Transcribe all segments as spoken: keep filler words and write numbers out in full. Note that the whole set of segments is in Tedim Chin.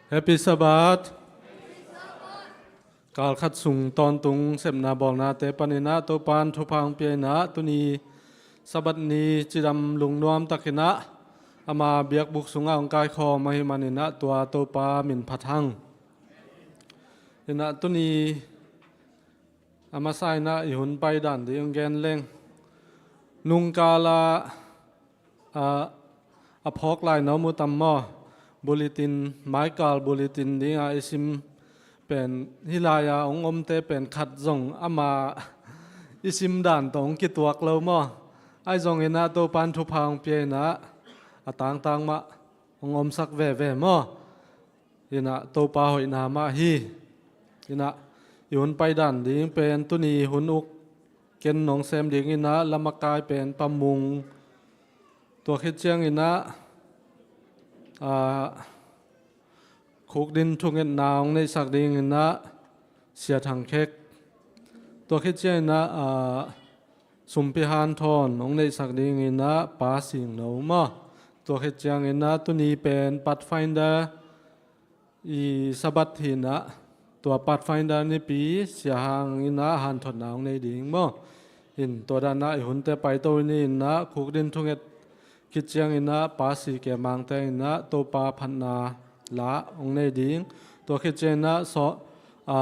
Happy Sabbath. Kalkhat sung tawntung sepna bawlnate paninah Topan thupha hong pia inah tuni Sabbath ni cidam lungnuam takinah ama biakbuk sungah hong kaikhawm ahih maninah tua Topa min phat hang. Inah tuni a masa inah i hun paidan ding hong gen leng. Nungkala a, a phawk lai na om uh tam maw? Bulletin, maikal bulletin dinga i sim pen hih lai-a hong omte pen khat zong ama i sim dan tawh hong kituak lo maw? Ahi zongin ah Topan thupha hong pia inah a tangtang mah hong omsak veve maw? Inah Topa hoihna mah hi. Inah i hun paidan ding pen tuni hun uk ken nong sem ding inah lamakai pen pamung. Tua khit cianginah a, khukdin thungetna hong neihsak dinginah Sia Thang Khek. Tua khit cianginah a, sumpi hanthawn hong neihsak dinginah Pa Sing No maw? Tua khit cianginah tuni pen Pathfinder i Sabbath hinah tua Pathfinder nipi Sia Hang inah hanthotna hong nei ding maw? In tua danah i hunte paito ni inah khukdin thunget khit cianginah Pa Si Ke Mangte inah Topa phatna la hong nei ding. Tua khit cianginah sawh, a,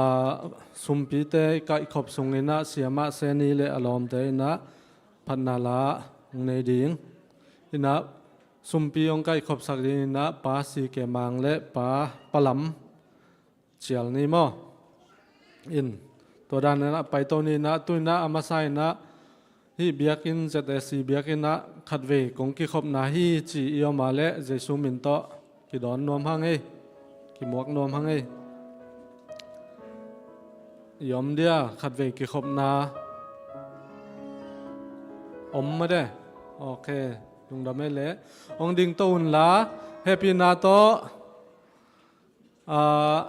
sumpite kaihkhop sunginah Sia Mah Seni le a lawmte inah phatna la hong nei ding. Inah sumpi hong kaihkhopsak dinginah Pa Si Ke Mang le Pa Palam Cial ni maw? In tua danah paito ni inah tuinah a masa inah hih biakinn Z S C biakinnah khatvei kong kikhopna hi ci i om a leh Jesu min tawh kidawn nuam hang ei. Kimuak nuam hang ei. I om dia khatvei kikhopna om mah de. Ok. Lungdam ei leh hong dingto unla hehpihna tawh, a,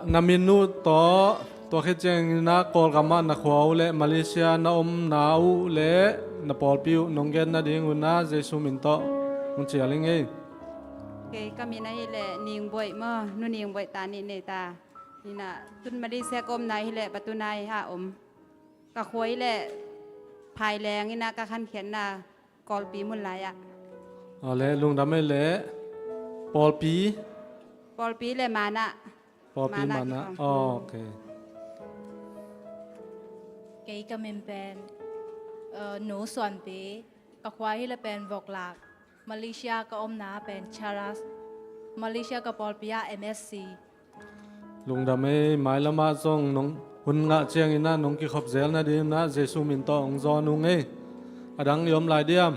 na min uh tawh, tua khit cianginah Kawlgamah na khua uh le Malaysia na omna uh le na pawlpi uh nong gen nading unah Jesu min tawh hong cial ing ei. Kei ka min ahih leh Ning Buaih maw, Nu Ning Buaih ta nih nei ta. Inah tun Malaysia ka omna ahih leh Batunai ah om. Ka khua ahih leh Phaileng inah ka khankhiatna Kawlpi mun lai-ah. Aw le, lungdam ei leh. Pawlpi? Pawlpi le Manah. Pawlpi Manah. Manah kikhawm. Aw, ok. Kei ka min pen, uh, Nu Suanpi. Ka khua ahih leh pen Voklak. Malaysia ka omna pen Charas. Malaysia ka pawlpi ah M S C. Lungdam ei, mailamah zong nong hun ngah cianginah nong kikhop zel nadinginah Jesu min tawh hong zawn ung ei. A dang i om lai diam?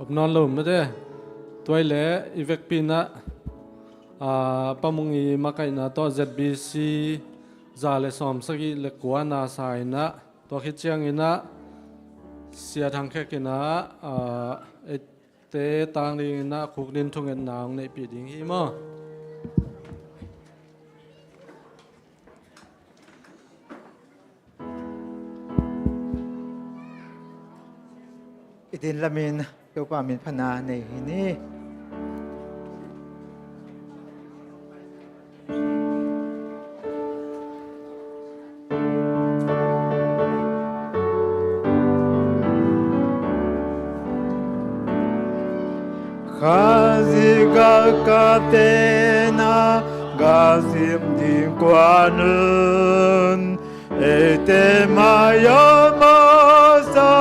Om nawn lo mate. Tua ahih leh i vekpi inah, a, pamung i makaihna tawh Z B C za le sawm sagih le kua na sa inah tua khit cianginah Sia Thang Khek inah, a, eite tang dinginah khukdin thungetna hong neihpih ding hi maw? I din lamin Topa min phatna nei hi ni. Khazih galkapte na galsim ding kuan un, eite mai-ah masa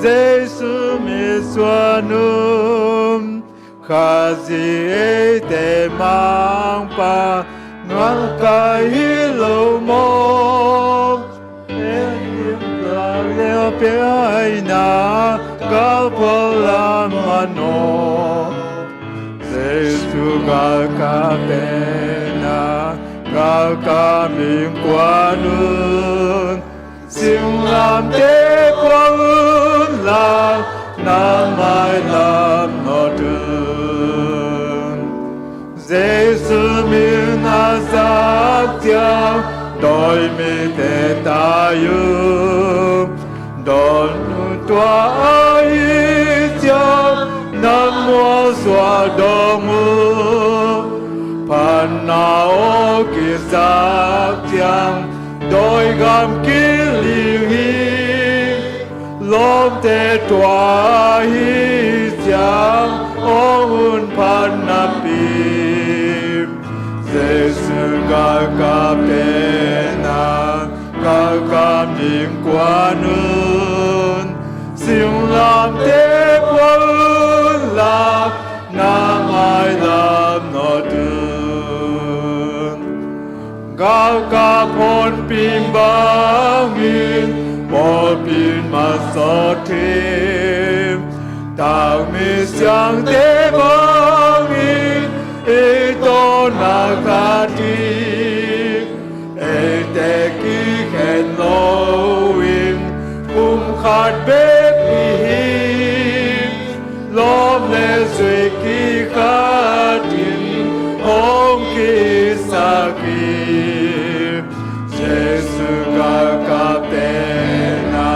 Jesu min suan un. Khazih eite mangpa ngalkai hi lo maw? Ei lim lak leh pia aina galphual lam manaw. Jesu galkapte na galkap in kuan un. Singlamte pua un la na mailam nawt un. Jesu min a zak ciang dawi mite tai un. Dawn un tua ahih ciang na A dong uh, phatna aw kizak ciang, dawi gam kiling hi. Lawmte tua hi ciang, aw hun phatna pi. Jesu galkapte na, galkap ding kuan un. Singlamteh pua unla, na mailam nawt un. Galkap honpi bangin, pawlpi masawt hi. Takmi siangte bangin, ei tawh na khat hi. Eite kikhen loin, pumkhat bek i hi. Lawm le zui kikhatin, hong kisak hi. Jesu galkapte na,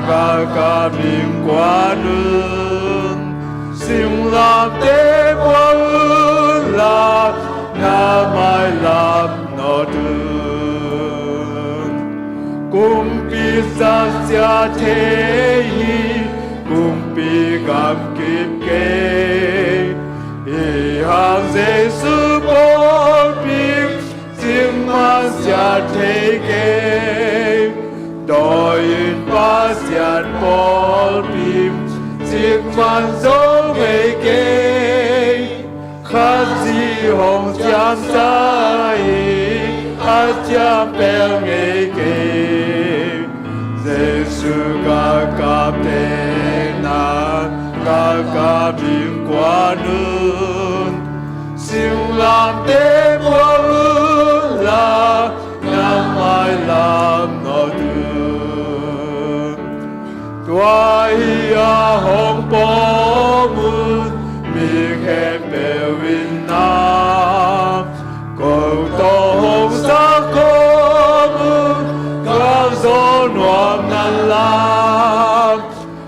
galkap ding kuan un. Singlamteh pua unla, na mailam nawt un. Kumpi zaksia thei hi, kumpi gam kip kei. Hi hang Jesu pawlpi, cikmah sia thei kei. Dawi in Pasian pawlpi, cikmah zo ngei kei. Khazih hong ciamsa hi, a ciam pel ngei kei. Jesu galkapte na, galkap ding kuan un. Singlamteh pua unla, na mailam nawt un. Tua hi a hong pawm un, mi khempeuh in na, ko tawh hong sa khawm un, galzawl nuam na la.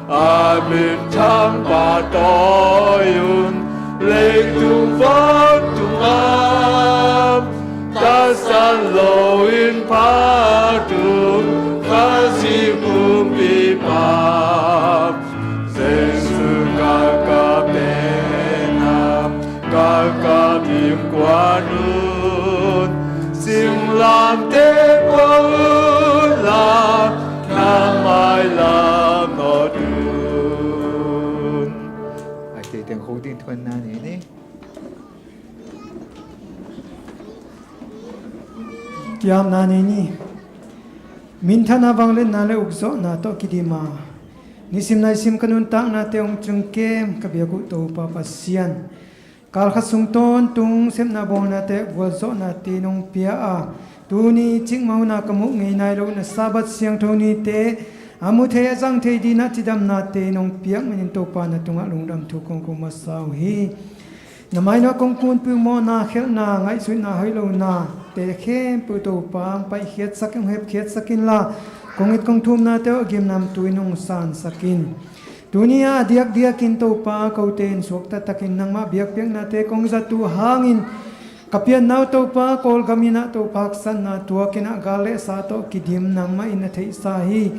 A minthang pahtawi un, leitung vantung a, tatsat loin phat un, Khazih kumpipa. Jesu galkapte na, galkap ding kuan un. Singlamteh pua unla, na mailam nawt un. Ai, tei teng kho ding thuanna nei ni. Kiamna nei ni. Minthanna, vangliatna le ukzawhna tawh kidim a, nisim naisim ka nuntaknate hong ciangkem ka biak uh Topa Pasian, kalkhat sung tawntung sepna bawlnate, gualzawhnate nong pia a, tuni cikmah hun a ka muh ngei nai lo na Sabbath siangtho nite a mu thei a zang thei dingin a cidamnate nong piak manin Topa na tungah lungdam thu kong ko masa uh hi. Na mai-ah kong kunpih uh mawhna, khelhna, ngaihsutna, hoih lonate khempeuh Topa hong paihkhiatsak in, hong hepkhiatsak inla, kong it kong thumnate uh a gimnamtui in hong sansak in. Tuni-ah a diakdiakin Topa, kote in suakta takin nangmah biakpiaknate kong zat uh hangin, ka pianna uh Topa, Kawlgam in ah Topa haksatna tuak in ah, gal le sa tawh kidim nangmah in na theihsa hi.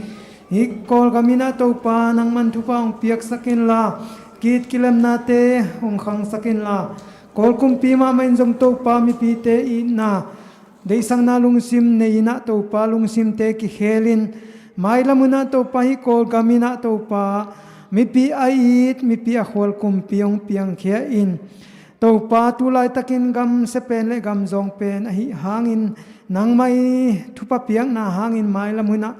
Hih Kawlgam in ah Topa nangman thupha hong piaksak inla, ki-it kilemnate hong khangsak inla, Kawl kumpi mahmah in zong Topa mipite itna, deihsakna lungsim nei in ah Topa lungsimte kikhelin, mailam hun ah Topa hih Kawlgam in ah Topa mipi a it, mipi a khual kumpi hong piangkhia in, Topa tu laitakin gam sia pen le gam zawng pen ahih hangin, nangmah i thupha piakna hangin mailam hun ah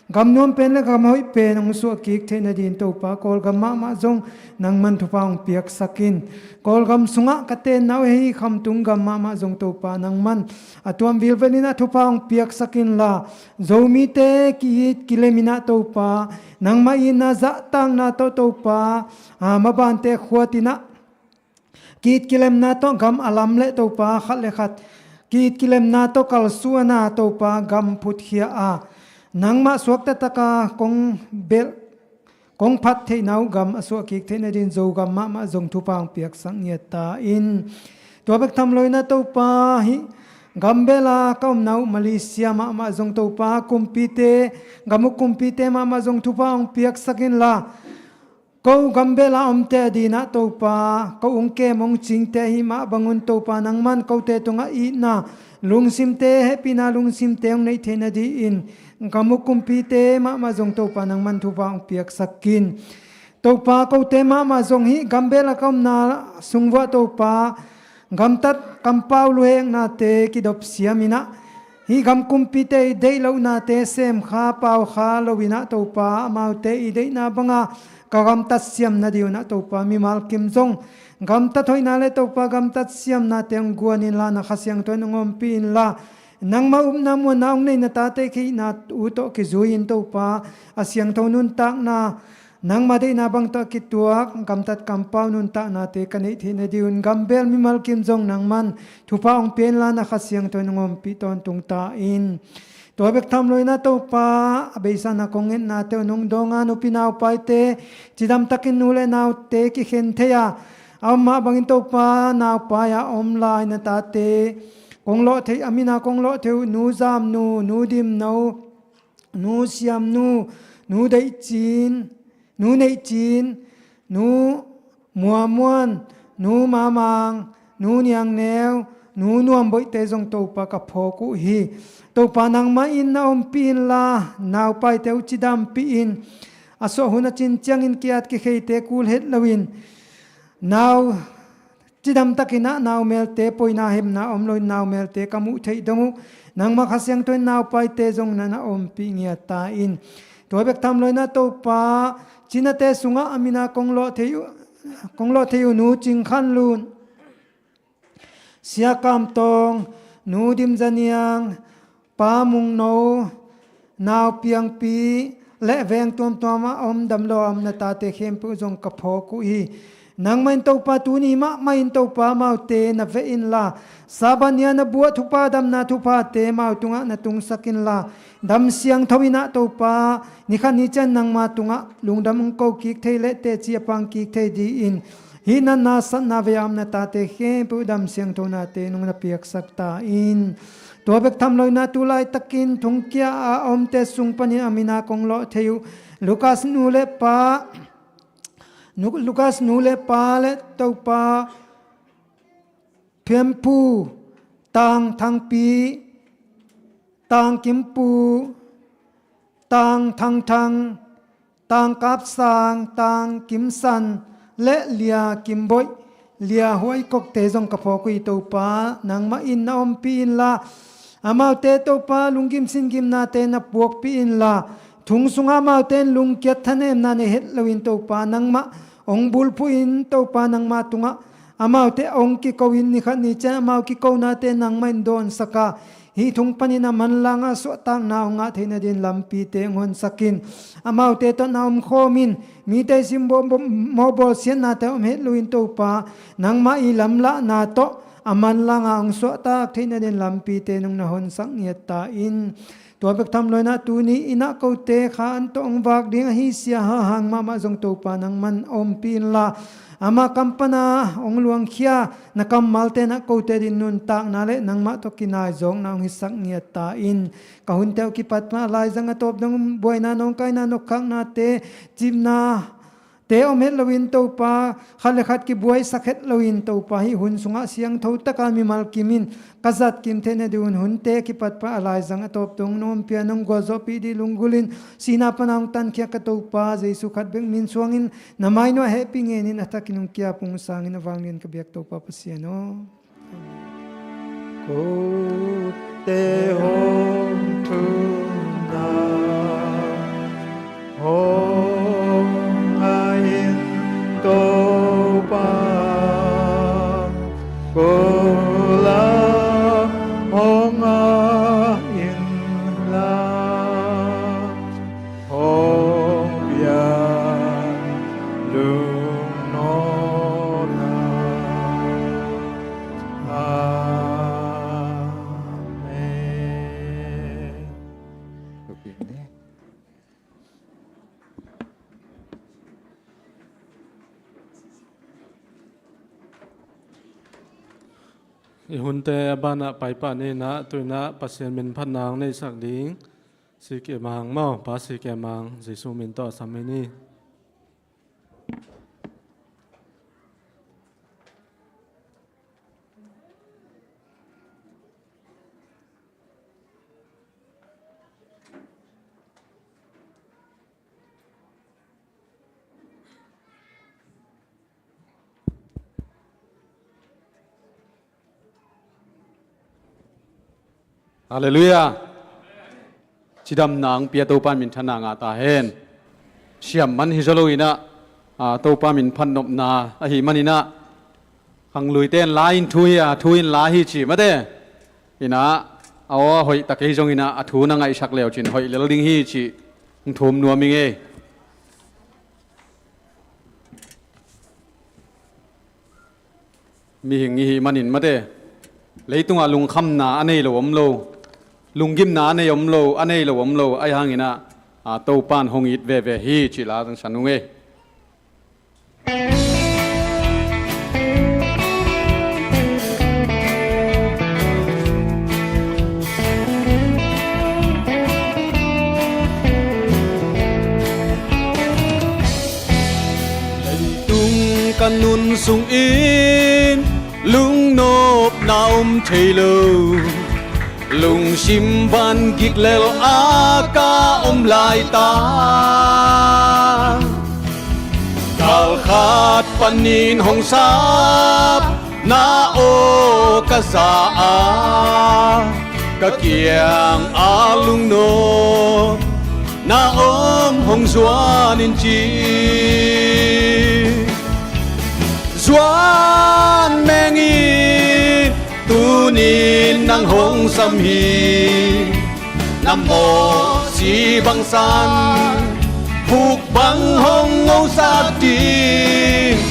gam nuam pen le gam hoih pen hong suah kik theih nadingin Topa, Kawlgam mahmah zong nangman thupha hong piaksak in. Kawlgam sungah ka tenna uh hih Khamtung gam mahmah zong Topa nangman a tuam vilvel in ah thupha hong piaksak inla, Zomite ki-it kilem in ah Topa, nangmah itna zahtakna tawh Topa, a, mabante khuat in ah, ki-it kilemna tawh gam a lam le Topa khat le khat, ki-it kilemna tawh kalsuan a Topa gam phutkhia a, nangmah suakta taka kong belh, kong phat theihna uh gam a suah kik theihna dingin Zogam mahmah zong thupha hong piaksak ngiat ta in. Tua bek tham loin ah Topa, hih gambel a ka omna uh Malaysia mahmah zong Topa, kumpite, gam uh kumpite mahmah zong thupha hong piaksak inla, ko gambel a omte adingin ah Topa, ko ung kem ung cingte ahih mah bangun Topa, nangman kote tungah itna lungsimte, hehpihna lungsimte hong neih theihna dingin gam uh kumpite mahmah zong Topa, nangman thupha hong piaksak in. Topa, kote mahmah zong hih gambel a ka omna sung vuah Topa, gamtat kampau luheknate kidop siam in ah, hih gam kumpite i deih lohnate semkha paukha loin ah Topa, amaute i deihna banga ka gamtat siam nading un ah Topa, mimal kim zong gamtat hoihna le Topa, gamtat siamnate hong guan inla, na Kha Siangtho in hong ompih inla, nangmah upna muanna hong neih na tate kheihna uh tawh kizui-in Topa, a siangtho nuntakna, nangmah deihna bang tawh a kituak gamtat kampau nuntaknate ka neih theihna dingin gambel mimal kim zong nangman thupha hong pia inla, na Kha Siangtho in hong ompih tawntung ta in. Tua bek tham loin ah Topa, a beisa-in ah kong ngetnate uh nong dawng a, nupi naupaite cidamtakin nu le naute kikhen thei a, a om mah bangin Topa, naupai a om lai na tate kong lawh theih, a min a kong lawh theih uh Nu Zamnu, Nu Dimno, Nu Siamnu, Nu Deihcin, Nu Neihcin, Nu Muamuan, Nu Mamang, Nu Niangneu, Nu Nuamboihte zong Topa ka phawk uh hi. Topa, nangmah in na ompih inla, naupaite uh cidampih in, a suah hun a cin ciangin ki-at kikheite kul het loin, nau cidamtakin ah naumelte poina hemna om loin naumelte ka muh theih dong uh, nangmah Kha Siangtho in naupaite zong na na ompih ngiat ta in. Tua bek tham loin ah Topa, cinate sungah a min a kong lawh theih uh, kong lawh theih uh Nu Cing Khan Lun, Sia Kam Tawng, Nu Dim Za Niang, Pa Mung No, Nau Piangpi le veng tuamtuam ah a om damlo a om na tate khempeuh zong ka phawk uh hi. Nangmah in Topa, tuni mahmah in Topa, amaute na veh inla, Sabbath ni a na buah thupha, damna thuphate amau tungah na tungsak inla, dam siangtho in ah Topa, ni khat ni ciang nangma tungah lungdam hong ko kik thei le teci a pang kik thei dingin hih natna satna vei a om na tate khempeuh dam siangthonate nong na piaksak ta in. Tua bek tham loin ah tu laitakin thongkia a omte sung panin a min a kong lawh theih uh Lukas nu le pa, Nu-, Lukas nu le pa le Topa, Phiamphu, Tang Thangpi, Tang Kimpu, Tang Thangthang, Tang Kapsang, Tang Kimsan le Lia Kimboih, Lia Huai Kokte zong ka phawk uh hi. Topa, nangmah in na ompih inla, amaute Topa, lunggim singgimnate na puakpih inla, thong sungah amaute in lungkiat thanemna nei het loin Topa, nangmah hong bulphuh in Topa, nangma tungah amaute hong kiko in, ni khat ni ciang amau kikonate nangmah in dawnsak a, hih thong panin a manlang a suahtakna hong ngah theihna dingin lampite hong honsak in. Amaute tawh na omkhawm in, mite i simmawh, mawh bawlsiatnate om het loin Topa, nangmah i lamlahna tawh a manlang a hong suahtak theihna dingin lampite nong na honsak ngiat ta in. Tua bek tham loin ah tuni in ah kote kha an tawh hong vak ding ahi Sia Ha Hang mahmah zong Topa, nangman ompih inla, ama kam pan a hong luangkhia na kammalte in ah kote adingin nuntakna le nangmah tawh kinaizawkna hong hisak ngiat ta in. Ka hunte uh kipat pan a laizang a tawp dong buaina, nawngkaina, nokkhaknate, cipna te om het loin Topa, khat le khat kibuaisak het loin Topa, hih hun sungah siangtho taka mimal kim in ka zat kim theihna dingin hunte kipat pan a laizang a tawp dong nong ompih a, nong gualzawhpih ding lunggulh in, sihna pan a hong tankhia ka Topa Jesu khat bek min suangin na mai nuai hehpih ngenin a thakin hong kiap hong sangin a vanglian ka biak Topa Pasian aw. Kote hong thumna hong ngah in Topa, ko lam hong ngah inla, hong pian lungnuam na. Amen. I hunte a banah paipah ni in ah, tu in ah Pasian min phatna hong neihsak ding C K Mang maw, Pa C K Mang, Jesu min tawh a sam hi ni. Halleluiah. Cidamna hong pia Topa minthanna ngah ta hen. Siam man hi zaw lo in ah, a, Topa min phat nopna ahih man in ah, khangluite in la in thu hi a, thu in la hi ci mate. In ah, a aw a hoih ta kei zong in ah, a thu na ngaihsak leu cin hoih lel ding hi ci hong thum nuam ing ei. Mihing i hih manin mate, leitungah lungkhamna a nei lo om lo, lunggimna a nei om lo, a nei lo om lo, ahi hangin ah, a, Topa in hong it veve hi cih la zong san ung ei. Leitung ka nun sungin lungnopna om thei lo, lungsim van gik lel a ka om lai ta. Kal khat panin hong sap na aw ka za a, ka kiang a lungnop na om hong zuan in ci. Zuan meng in, tunin nang hong sam hi. Na mawhsi bang san, vuk bang hong ngosak ding.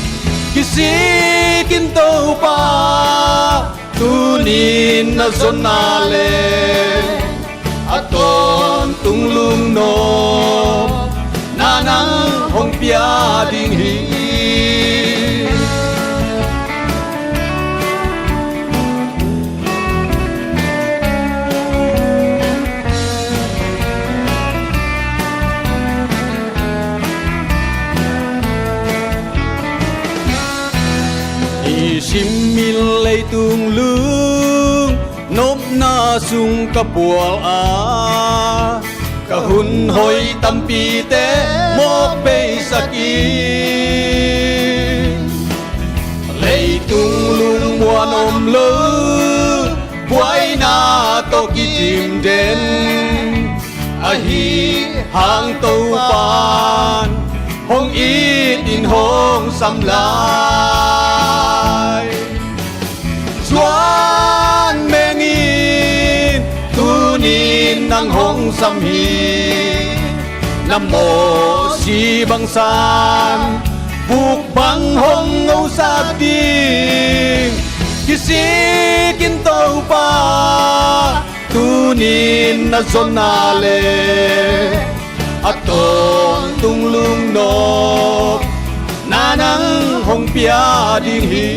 Kisik in Topa, tunin na zonna le a tawntung lungnop na nang hong pia ding hi. I sim in leitung lungnopna sung ka pual a, ka hun hoih tampite mawk beisak in. Leitung lungmuan om lo, buaina tawh kidim den, ahi hang Topan hong it in hong sam lai. Zuan meng in, tunin nang hong sam hi. Na mawhsi bang san, vuk bang hong ngosak ding. Kisik in Topa, tunin na zonna le a tawntung lungnop na nang hong pia ding hi.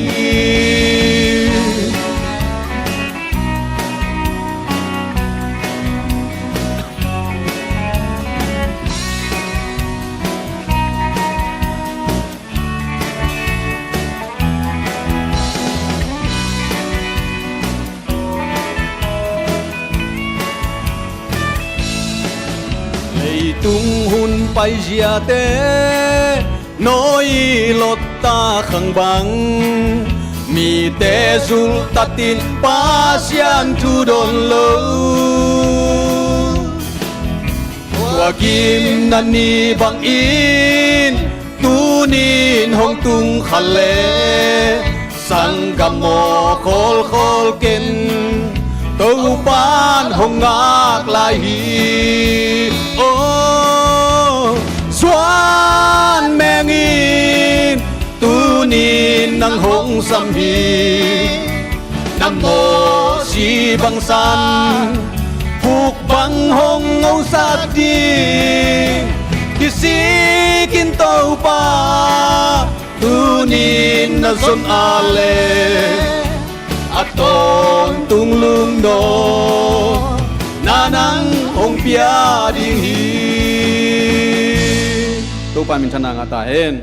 Leitung hun paiziate nawi lotta khang bang, mite zultatin Pasian thu dawn lo. Tua gimna ni bangin tunin hong tung kha le, sanggam aw khawlkhawl ken, Topan hong ngak lai hi. Aw, zuan meng in, tunin nang hong sam hi. Na mawhsi bang san, vuk bang hong ngosak ding. Kisik in Topa, tunin na zon a le a Tawntung lungdam na nang hong pia ding hi. Topa minthanna ngah ta hen.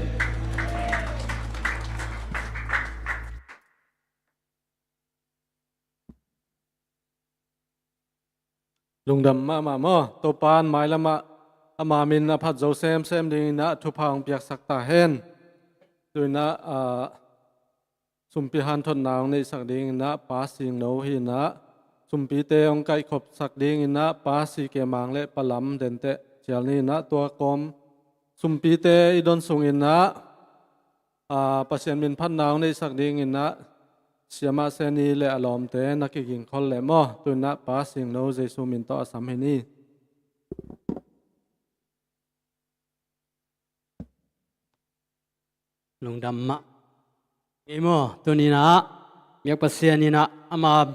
Lungdam mahmah maw? Topa in mailamah ama min a phat zo semsem dinginah thupha hong piaksak ta hen. Tuinah, ah, sumpi hanthotna hong neihsak dinginah Pa Singno hinah, sumpite hong kaihkhopsak dinginah Pa Si Ke Mang le Pa Lam Denteh cial ninah tua kawm sumpite i don sunginah, aa, Pasian min phatna hong neihsak dinginah Siamah Seni le a lawmte na kigingkhol leh maw? Tuinah Pa Singno Jesu min tawh a sam hi ni. Lungdam mah. Ei maw, tuninah biak Pasian inah ama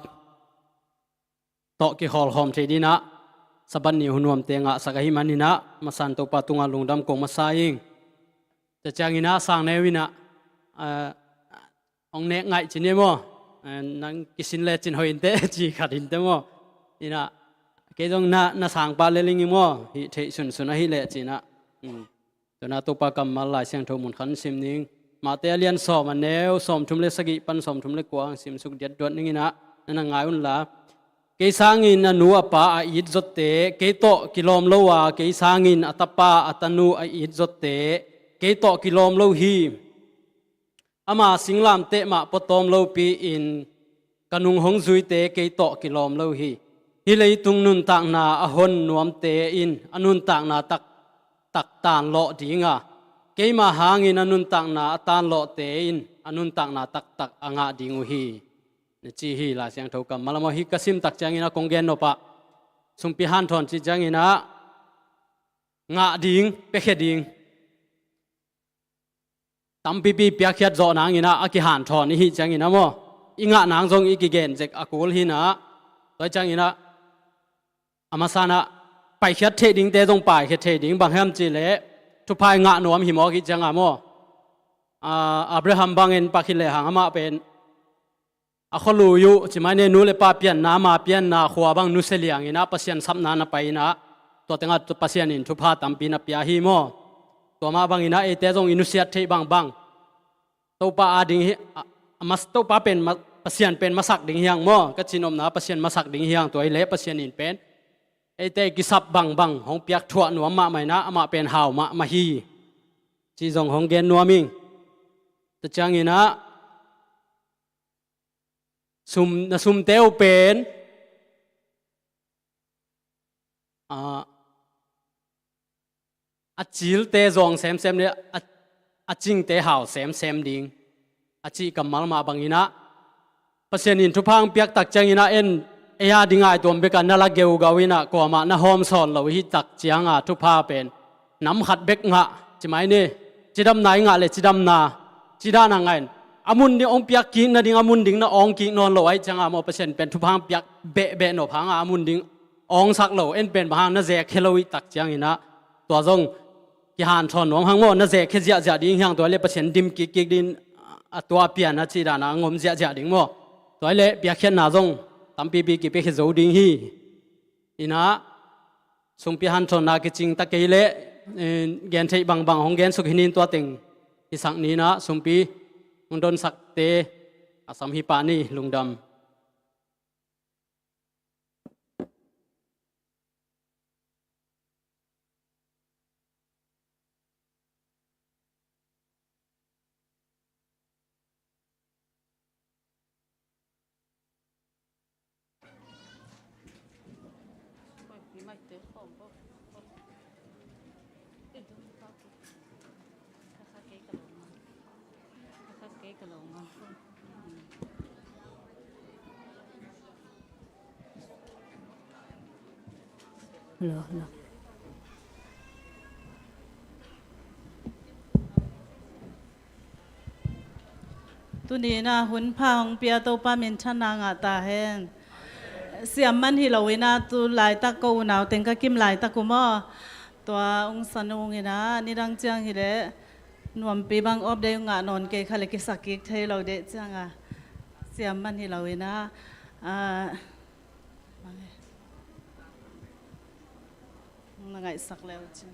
tawh kikhawlkhawm thei dinah Sabbath ni hun nuamte ngahsak ahih maninah masa in Topa tungah lungdam kong masa ing. Tua cianginah sangneu inah, ah, hong nek ngaih cin e maw? Ah, nang kisin le cin hoih inteh ci khat inteh maw? Inah kei zong na, na sangpa le ling i maw? Hih theih sunsun ahih leh cinah. Hmm. Tuinah Topa kammal Lai Siangtho mun khat sim ning. Mate a lian sawm a neu sawmthum le sagih pan sawmthum le kua hong simsuk diatduat ninginah na na ngai unla. Kei sangin a nu a pa a it zotte, kei tawh kilawm lo a, kei sangin a tapa a tanu a it zotte, kei tawh kilawm lo hi. Ama singlamteh mah puatawm lopi-in ka nung hong zuite kei tawh kilawm lo hi. Hih leitung nuntakna a hon nuamte in a nuntakna taktak tanlawh ding a, keima hangin a nuntakna a tanlawhte in a nuntakna taktak a ngah ding uh hi. Na ci hi Lai Siangtho kammal a maw? Hih ka simtak ciangin a kong gen nopah sumpi hanthawn ci cianginah ngah ding, piakhia ding. Tampipi piakkhiat zawh nanginah a kihanthawn i hih cianginah maw? I ngah nang zong i kigen zek a kul hinah. Tua cianginah a masanah paikhiat theih dingte zong paikhia thei ding, bang hiam cihleh thupha i ngah nuam hi mawk i hih ciangah maw? Ah, Abraham bangin pakhit lehang amah pen a khualui uh, ci mai ni, nu le pa pianna, ma pianna, khua bang nusia lianginah Pasian sapna na pai inah tua tengah Pasian in thupha tampi na pia hi maw? Tua mah banginah eite zong i nusiat theih bangbang Topa a ding hi, a, a mas, Topa pen ma, Pasian pen masak ding hiang maw? Ka cihnopna Pasian masak ding hiang, tua hileh Pasian in pen eite kisap bangbang hong piak thuah nuam mahmah inah amah pen hau mahmah hi. Ci zong hong gen nuam ing. Tua cianginah sum, na sumte uh pen, ah, a cilte zawng semsem le a, a cingte hau semsem ding a cih kammal mah banginah Pasian in thupha hong piak tak cianginah en ei a ding ngaihtuam bekah na la geugau inah kuamah na hawm sawn lo i hih tak cianga thupha pen nam khat bek ngah, ci mai ni. Cidamna i ngah le cidamna, ci dan a ngah in a mun ding hong piak kik nading a mun ding na awng kik nawn lo ahih cianga maw, Pasian pen thupha hong piak behbeh nop hanga a mun ding awngsak lo, en pen bang hang na zekkhia lo i hih tak cianginah tua zong kihanthawn nuam hang maw, na zekkhia ziahziah ding hiang, tua hileh Pasian dim kikkik ding, a tua a pian a cih dana a ngom ziahziah ding maw? Tua hileh piakkhiatna zong tampipi kipiakhia zo ding hi. Inah sumpi hanthawnna kicing ta kei leh, eh, gen theih bangbang hong gensuk hi nin, tua teng hisak ninah sumpi hong donsakte a sam hi pah ni. Lungdam. Hello, hello. Tuni inah hun pha hong pia Topa minthanna ngah ta hen. Siam man hi lo inah tu laitak ko unau teng ka kim laitak uh maw? Tua ung san ung inah nidang ciang hileh nuampi bang update ngah nawn kei kha le kisak kik thei lo deh cianga. ciam man hi lo in a, ah, na ngaihsak leu cin.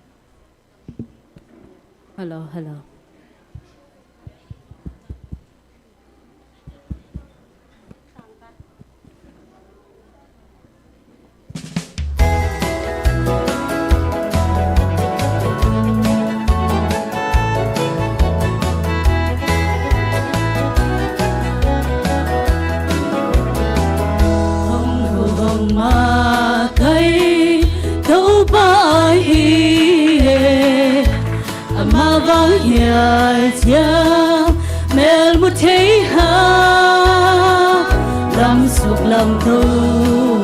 Hello, hello. Hong hu hong makai Topa ahi e, amah vang hial ciang mel mu thei ha. Lamsuk lamto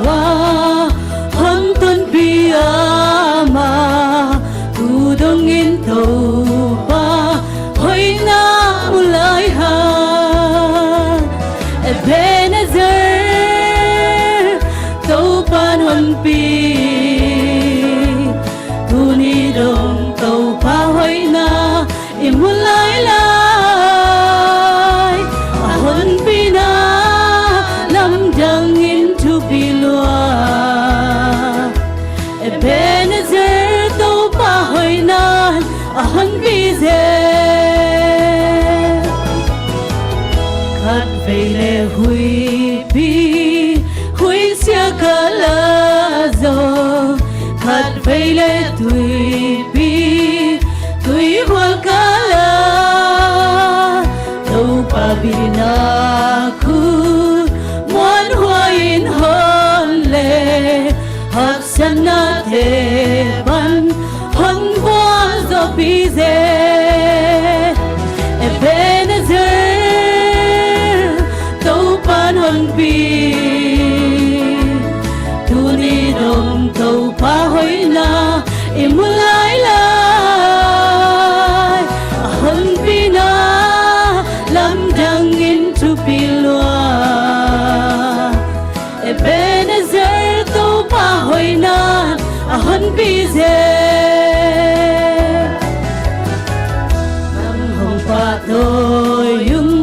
a hong tonpih amah, tu dongin Topa hoihna mu lai ha. Ebenezer, Topa honpih. Tuni dong Topa hoihna i mu lailai. A honpihna lamdangin thupi lua. Ebenezer, Topa hoihna a honpih zel. Khat vei le huipi, huisia kal ah zong, khat vei le tuipi, tuihual kal ah, Topa bina khut muanhuai in hon le, haksatnate pan hon vua zawhpih zel. Ebenezer, Topa honpih. Tuni dong Topa hoihna i mu lailai. A honpihna lamdangin thupi lua. Ebenezer, Topa hoihna a honpih zel. Nang hong pahtawi ung,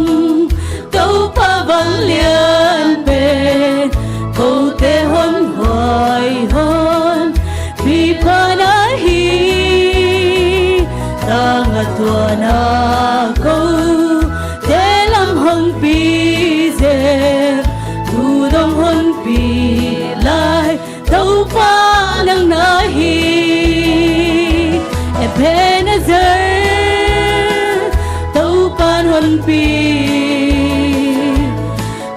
Topa vanglian pen, kote honhuai honpih pha na hi. Tang a tuan a kote lam hong pi zel, tu dong honpih lai Topa nang na hi. Ebenezer, Topa honpih.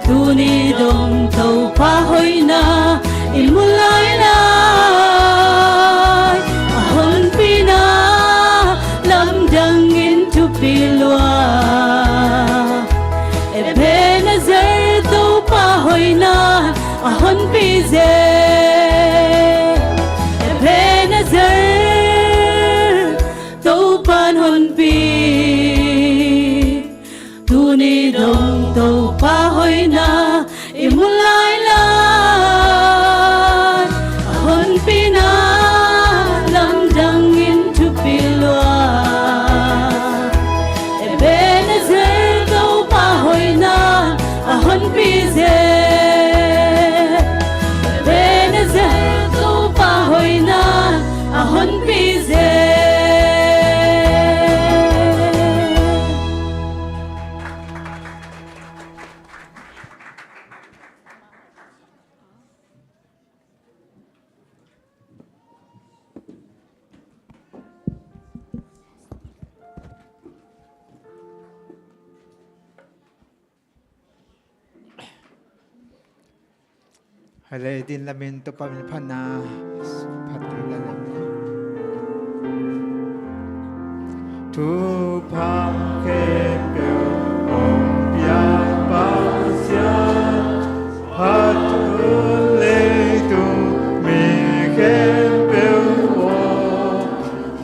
Tuni dong Topa hoihna i mu lailai. A honpihna lamdangin thupi lua. Ebenezer, Topa hoihna a honpih zel. Ebenezer, Topa honpih. Tuni dong Topa hoihna i mu lailai. A honpihna lamdangin thupi lua. Ebenezer, Topa hoihna a honpih zel. Ebenezer, Topa hoihna a honpih zel. Hale din lamin Topa min phatna phat ding la lam. Thupha khempeuh hong pia Pasian, phat un leitung mi khempeuh aw,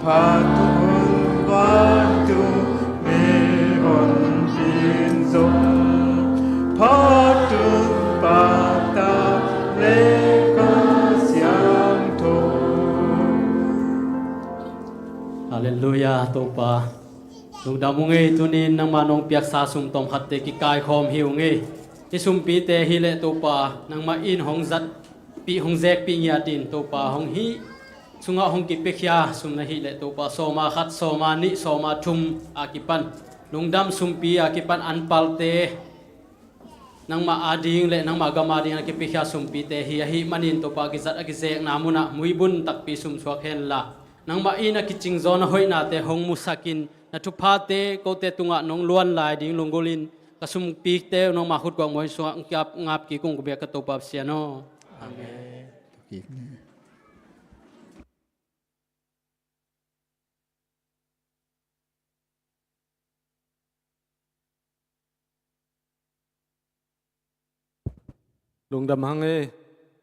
phat un vantung mi honpin zong, phat un Pa, Ta le Kha Siangtho. Halleluiah, Topa. Lungdam ung ei, tunin nangmah nong piaksa sum tawmkhatte kikaikhawm hi ung ei. Hih sumpite hi leh Topa, nangmah in hong zatpih, hong zekpih ngiat in Topa, hong hih sungah hong kipiakhia sum na hih leh Topa, sawma khat, sawma nih, sawma thum a kipan, lungdam sumpi a kipan anpalte, nangmah ading le nangmah gam ading a kipiakhia sumpite hi. Ahih manin Topa, a kizat a kizekna munah muibun takpi sumsuak henla, nangmah in a kicing zaw na hoihnate hong musakin, na thuphate kote tungah nong luan lai ding lunggulhin, ka sumpite nangmah khutguak muan sungah ngap, ngap kik ung, ka biak ka Topa Pasian aw. Amen. Lungdam hang ei.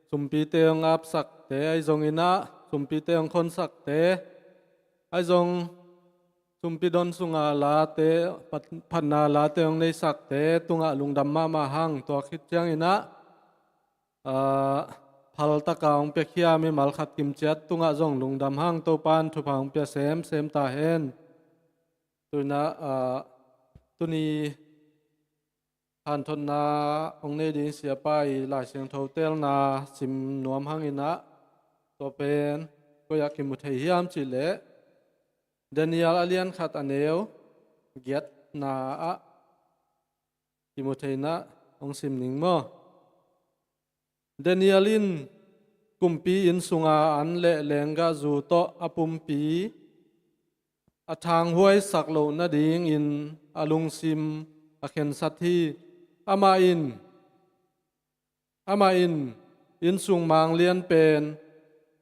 Sumpite hong apsakte, ahi zongin ah sumpite hong khonsakte, ahi zong sumpi don sunga late, phat-, phatna late hong neisakte tungah lungdam mahmah hang. Tua khit ciangin ah, aa, phaltaka hong piakhia mimal khat kimciat tungah zong lungdam hang. Topa in thupha hong pia semsem ta hen. Tu-in ah, aa, tuni hanthotna hong nei ding siapa i Lai Siangtho teelna sim nuam hangin ah, tua pen koi ah kimu thei hiam cih leh, Daniel a lian khat a neu giatna ah kimu theihna hong sim ning maw. Daniel in kumpi inn sunga an le lenggahzu tawh a pumpi a thanghuaisak loh nadingin a lungsim a khensat hi. Amah in, amah in inn sung manglian pen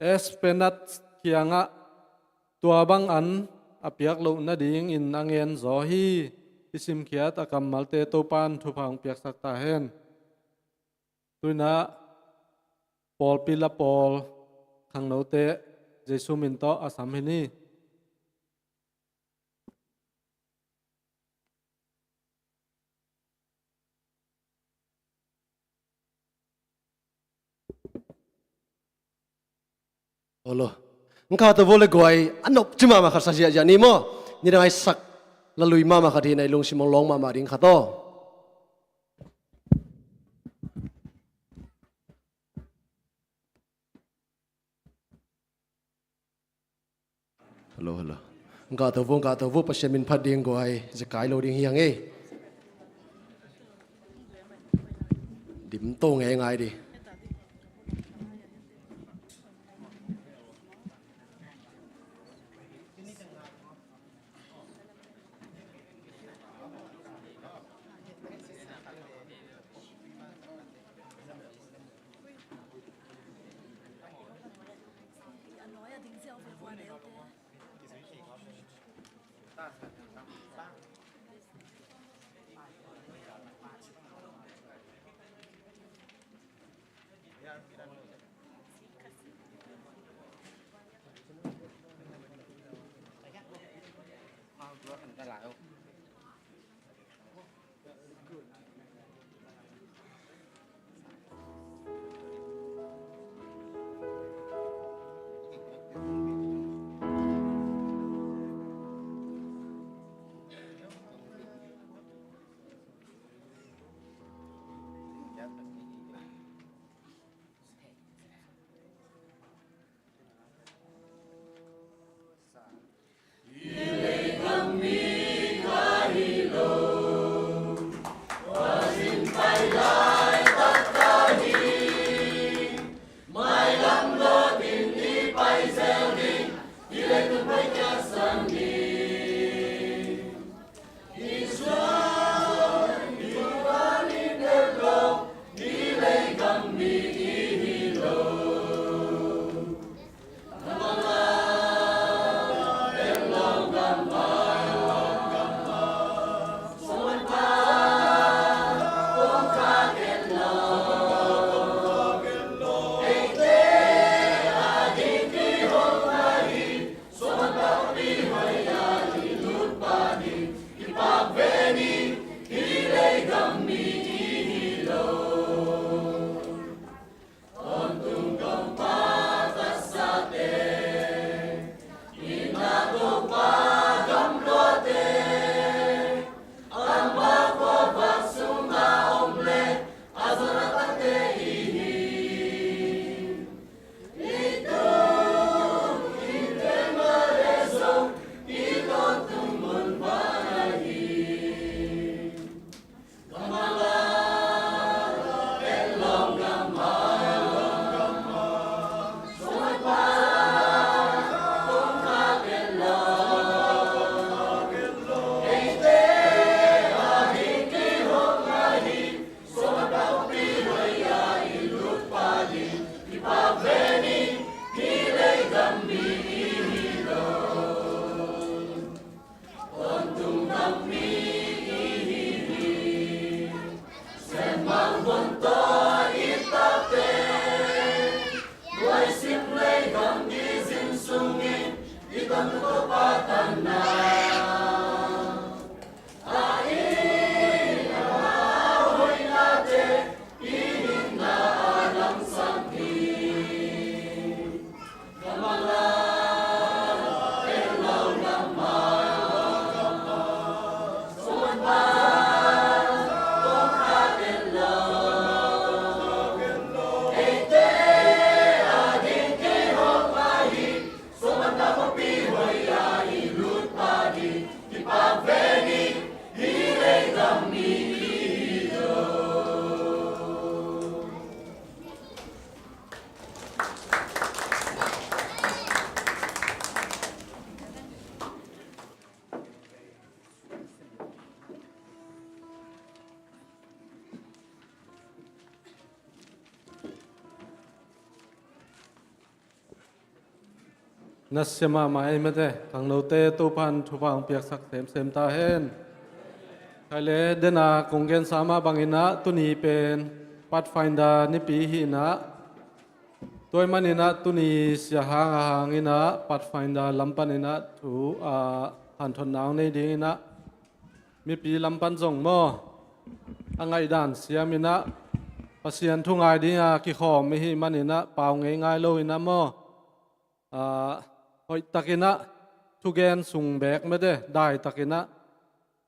Ashpenaz kiangah tua bang an a piak loh nadingin a ngen zaw hi. I simkhiat a kammalte Topa in thupha hong piaksak ta hen. Tu-in ah pawlpi la pawl khangnote Jesu min tawh a sam hi ni. Olo. Ngka to vole guai, a nop ci mahmah khat sa ziahziah ni maw. Nidang ai sak la lui mahmah khat hi na, i lungsim hong lawng mahmah ding khat aw. Hello, hello. Ngka to vo, ngka to vo, Pasian min phat ding guai, zekai lo ding hi hang ei. Dim to ngei ngai di. Nasia mahmah ei mate, khangnote Topan thupha hong piaksak semsem ta hen. Khai le dena kong gensa mah banginah tuni pen Pathfinder nipi hinah, tua ahih maninah tuni sia hang a hanginah Pathfinder lam paninah thu a hanthotna hong nei dinginah mipi lam pan zong maw, a ngaihdan siaminah Pasian thu ngai dinga kikhawm ihi maninah pau ngeingai loinah maw, a, hoihtakinah thugen sung beek mete daitakinah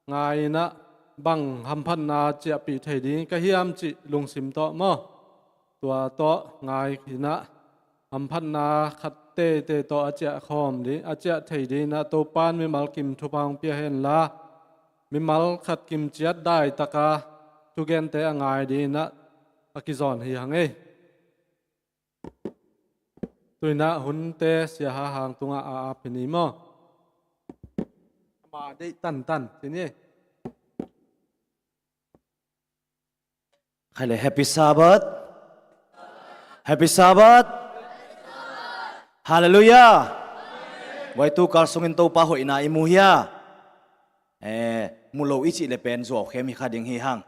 ngai-inah bang hamphatna ciahpih thei ding ka hiam cih lungsim tawh maw, tua tawh ngai-inah hamphatna khat teitei tawh a ciah khawm ding, a ciah thei dinginah Topan mimal kim thupha hong pia henla, mimal khat kim ciat daitaka thugente a ngai dinginah a kizawn hi hang ei. Tuinah hunte sia hahang tungah a ap hi ni maw? Ama deih tantan hi ni. Khai le Happy Sabbath. Happy Sabbath. Hallelujah. Guai, tu kal sungin Topa hoihna i mu hia? Eh, mu lo i cih le pen zuaukhem hi kha ding hi hang.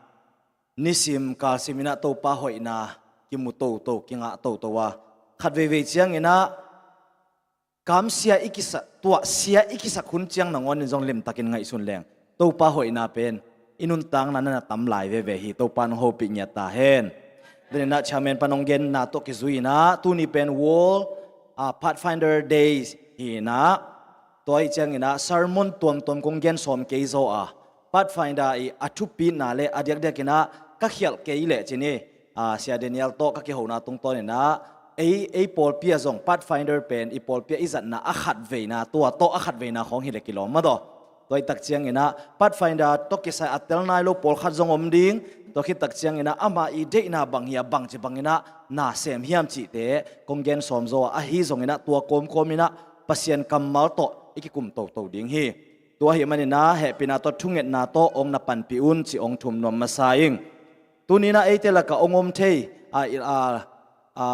Nisim kalsiminah Topa hoihna kimu toto, kingah toto a, khat veivei cianginah kamsia i kisak, tuahsia i kisak hun ciang nangawnin zong limtakin ngaihsun leng Topa hoihna pen i nuntakna na na tam lai veve hi. Topa nong hopih ngiat ta hen. Daninah chairman pan hong genna tawh kizui-inah tuni pen World, ah, Pathfinder Days hi-inah, tua ih cianginah sermon tuamtuam kong gen sawm kei zaw a, Pathfinder ih a thupitna le a diakdiakinah ka khialh kei leh cin hi. Ah, Sia Daniel tawh ka kihona tungtawninah ei, ei pawlpi ah zong Pathfinder pen i pawlpi ah i zatna a khatveina, tua tawh a khatveina khawng hileh kilawm mah tawh. Tua ih tak cianginah Pathfinder tawh kisai a tel nai lo pawlkhat zong om ding. Tua khit tak cianginah ama i deihna bang hi a bangci banginah na sem hiam cihte kong gen sawm zaw a, ahi zonginah tua kawmkawminah Pasian kammal tawh i kikum toto ding hi. Tua ahih maninah hehpihna tawh thungetna tawh hong na panpih un ci hong thum nuam masa ing. Tuninah eite lakah hong om thei a, a, a,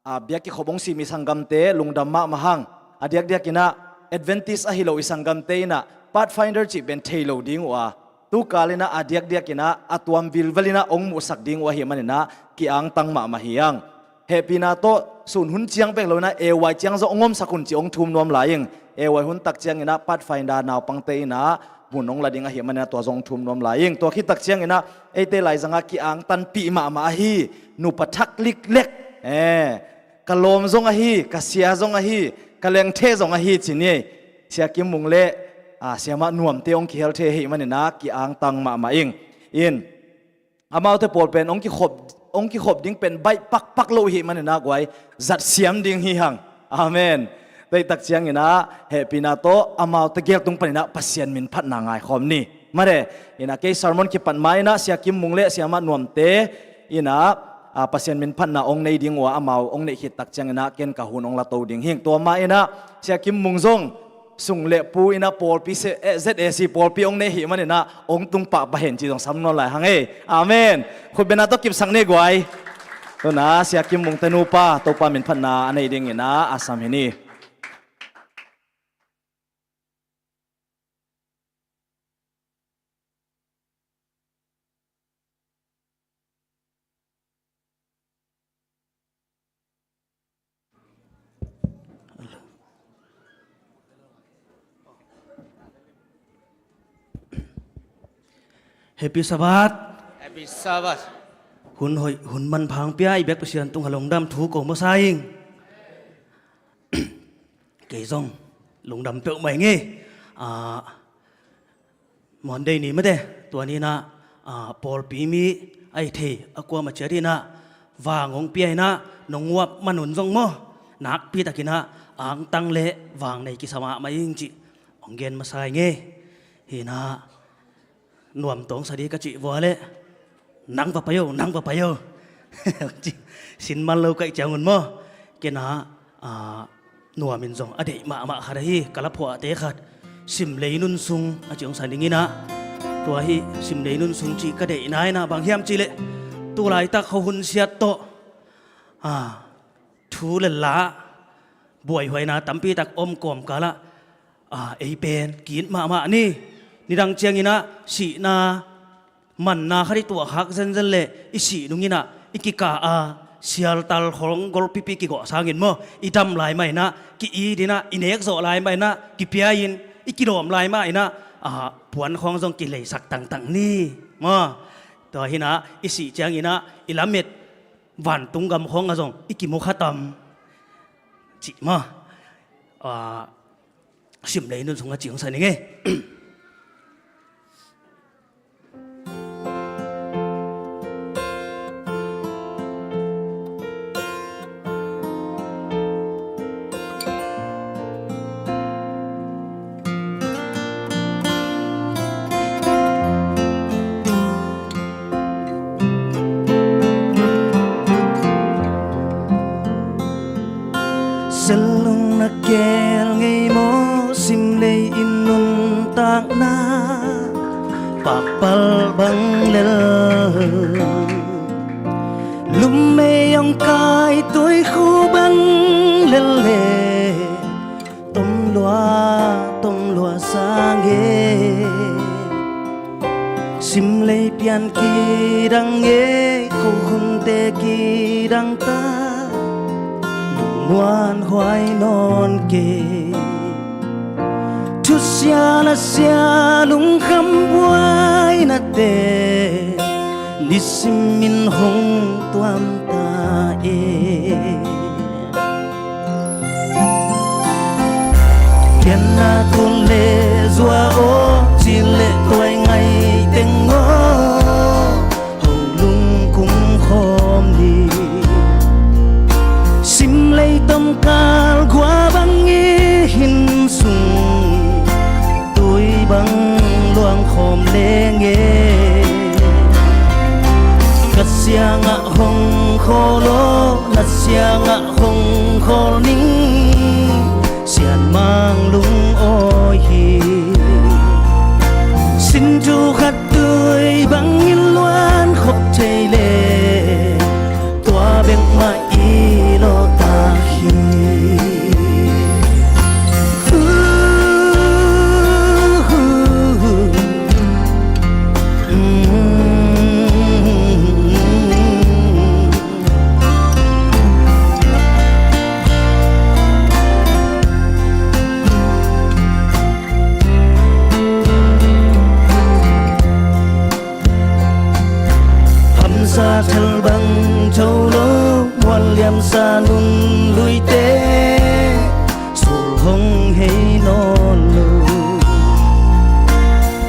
a, biak kikhop hong sim i sanggamte lungdam mahmah hang. A diakdiakinah Adventist ahi lo i sanggamte innah Pathfinder cih pen thei lo ding uh a, tukalinah a diakdiakinah a tuam vilvelinah hong muhsak ding uh ahih maninah ki-angtang mahmah hi hang. Hehpihna tawh sun hun ciang bek loinah A Y ciang zong hong omsak un ci hong thum nuam lai ing. A Y hun tak cianginah Pathfinder naupangte innah mun hong la ding ahih maninah tua zong hong thum nuam lai ing. Tua khit tak cianginah eite laizangah ki-angtanpih mahmah ahi nupa thak liklek, eh, ka lawm zong ahi, ka sia zong ahi, ka lengthe zong ahi ci ni. Sia Kim Mung le, ah, Siamah Nuamte hong kihel thei ahih maninah ki-angtang mahmah ing. In, amaute pawl pen hong kikhop, hong kikhop ding pen baih pakpak lo ahih maninah guai, zat siam ding hi hang. Amen. Tua ih tak cianginah hehpihna tawh amaute gel tung paninah Pasian min phatna ngaikhawm ni. Mare, innah kei sermon kipat ma innah Sia Kim Mung le Siamah Nuamte innah, ah, Pasian min phatna hong nei ding uh a, amau hong neih khit tak cianginah ken ka hun hong la to ding hing. Tua ma innah Sia Kim Mung zong sung le pu innah pawlpi se, eh, Z A C pawlpi hong nei ahih maninah hong tung pahpah hen ci zong sam nawn lai hang ei. Amen. Khutbetna tawh kipsak ni guai. Tuna Sia Kim Mungte nupa Topa min phatna a neih dinginah a sam hi ni. Happy Sabbath. Happy Sabbath. Hun hoih hun manpha hong pia i biak Pasian tungah lungdam thu ko masa ing. Kei zong lungdam peuhmah ing ei. Ah, Monday ni mate, tua ni-in ah, ah, pawlpi mi a hi thei a kuamah ciat in ah vang hong pia in ah, nong uap man un zong maw, nakpi takin ah angtang le vang nei kisa mahmah ing cih hong gen masa ing ei. Hi-in ah nuam tawng sa di ka cih vua leh, "Nang va pai o, nang va pai o," sin man lo ka hih ciangun maw, ken ah, ah, nuam in zong a deih mahmah khat ahi, ka laphuahte khat, Simlei Nun Sung a ci hong sa ning in ah. Tua hih Simlei Nun Sung cih ka deihna in ah bang hiam cih leh, tu laitak khuahun siat tawh, ah, thu le la, buaihuaina tampi tak om kawmkal ah, ah, ei pen ki-it mahmah ni. Nidang ciangin ah sihna manna khat i tuahkhak zenzen leh i sih nung in ah i kikah a sialtal khawng golpipi kigawh sangin maw, i dam lai mah in ah, ki-it in ah, i nek zawh lai mah in ah, kipia in, i kilawm lai mah in ah, ah, puan khawng zong kileisak tangtang ni maw. Tua hi-in ah i sih ciangin ah i lamet vantung gam khawngah zong i kimu kha tam cih maw, ah, Simlei Nun Sung a ci hong sa ning ei. Sel lung na gel ngei maw, Simlei in nuntakna pakpal bang lel, lummei hong kai tuikhu bang lel le, tom lua, tom lua sa ngei. Simlei pian kidang ngei, khuahunte kidang ta, lungmuanhuai nawn kei. Thusia lasia lungkham buainate, nisimin hong tuam ta e. Pianna tun le zua aw, cil le tuai ngai teng aw, ho lungkum khawm ni. Simlei tomkal gua bang i hin sung, tui bang luang khawm leng e. Ka siangah hong khawl aw, na siangah hong khawl ning, sianmang lungawi hi. Sin thu khat tui bangin luan khop thei le, tua bek mah i lawhtak hi. Hamsa thel bang tho lo, mualliamsa nun luite, sul hong hei nawn lo.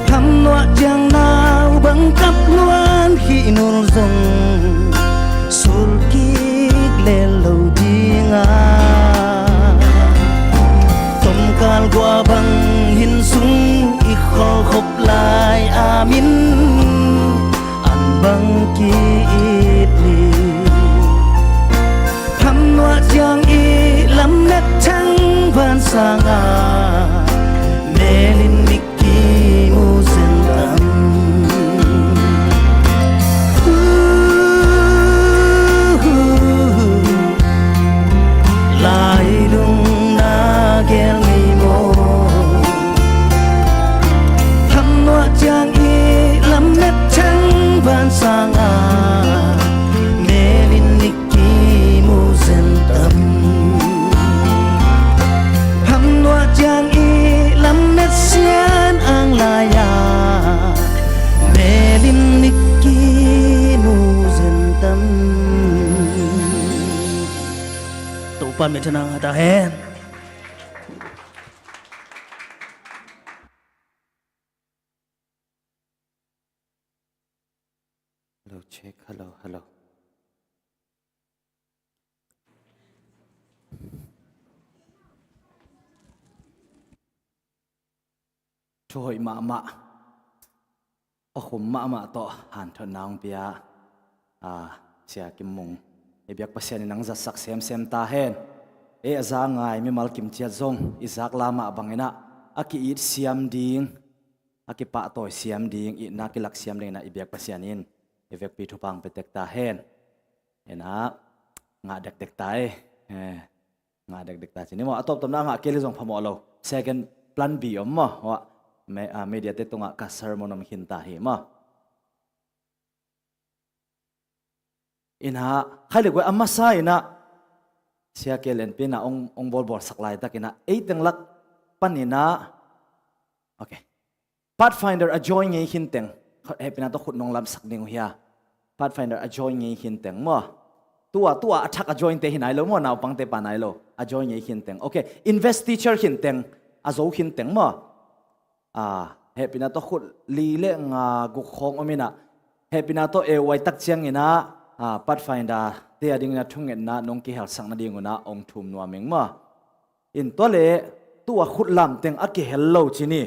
Thamnuah ciang nau bang kap luan khih nul zong, sul kik lel lo ding a. Tomkal gua bang hin sung i khawl khop lai a min, an bang ki-it ni. Thamnuah ciang i lamet thang vansang a, mel in mik kimu zen tam. Lai lung na gel ngei maw? Thamnuah ciang i lamet thang vansang a, mel in mik kimu zen tam. Thamnuah ciang i Min thanang hata hen. Hello, check. Hello, hello. Thuhoih mahmah, awkhum mahmah tawh hanthotna hong pia, a, Sia Kim Mung, i biak Pasian in nang zatsak semsem ta hen. Ei a za ngai mimal kimciat zong i zak la mah banginah a ki-it siam ding, a kipahtawi siam ding, itna kilak siam dinginah i biak Pasian in i vekpi thupha hong pia tek ta hen. Inah ngah dekdek ta e. Eh, ngah dekdek ta ci ni maw. A tawptawpna a ngah kei le zong phamawh lo. Second plan B om maw. Hua, me-, ah, media te tungah ka sermon om khin ta hi maw. Inah khai le guai a masa inah Sia K L N P inah ong, ong bawlbawlsak laitak inah ei teng lak pan inah. Ok. Pathfinder a join ngei khin teng, hehpihna tawh khut nong lamsak ding uh hia? Pathfinder a join ngei khin teng maw. Tua, tua a thak a join te hi nai lo maw, naupangte pa nai lo. A join ngei khin teng. Ok, Invest Teacher khin teng, a zo khin teng maw. Ah, hehpihna tawh khut li le nga guk khawng om inah, hehpihna tawh e uai tak cianginah, ah, Pathfinder te a dingin a thungetna nong kihelsak nading unah ong thum nuam ing maw. In tua le tua khut lam teng a kihel lo ci ni.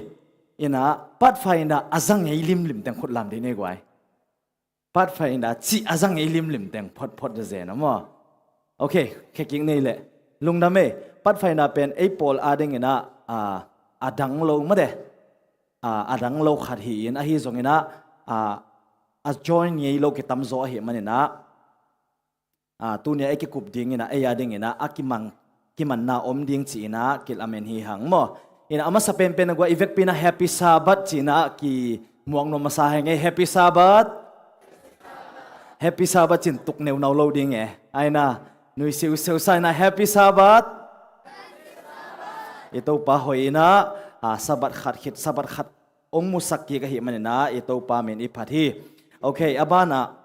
Inah Pathfinder a za ngei limlim teng khut lam dih ni guai. Pathfinder cih a za ngei limlim teng photphot zazen a maw. Ok, khekik nei leh. Lungdam ei, Pathfinder pen ei pawl a dinginah, ah, a dang lo made. Ah, a dang lo khat hi-in ahi zonginah, ah, a join ngei lo kitamzaw ahi maninah. Ah, tunia ei kikup dinginah, ei a dinginah, a kimang, kimanna om ding ci-inah, kilamen hi hang maw. Inah a masa penpen a guai i vekpi inah Happy Sabbath ci-inah kimuang nuam masa heng ei, Happy Sabbath. Happy Sabbath cin tuk neunau lo ding e. Aina, nui siuseu sa inah Happy Sabbath. I Topa hoih inah, ah, Sabbath khat khit, Sabbath khat ong musak kik ahi maninah, i Topa min i phat hi. Ok, a banah,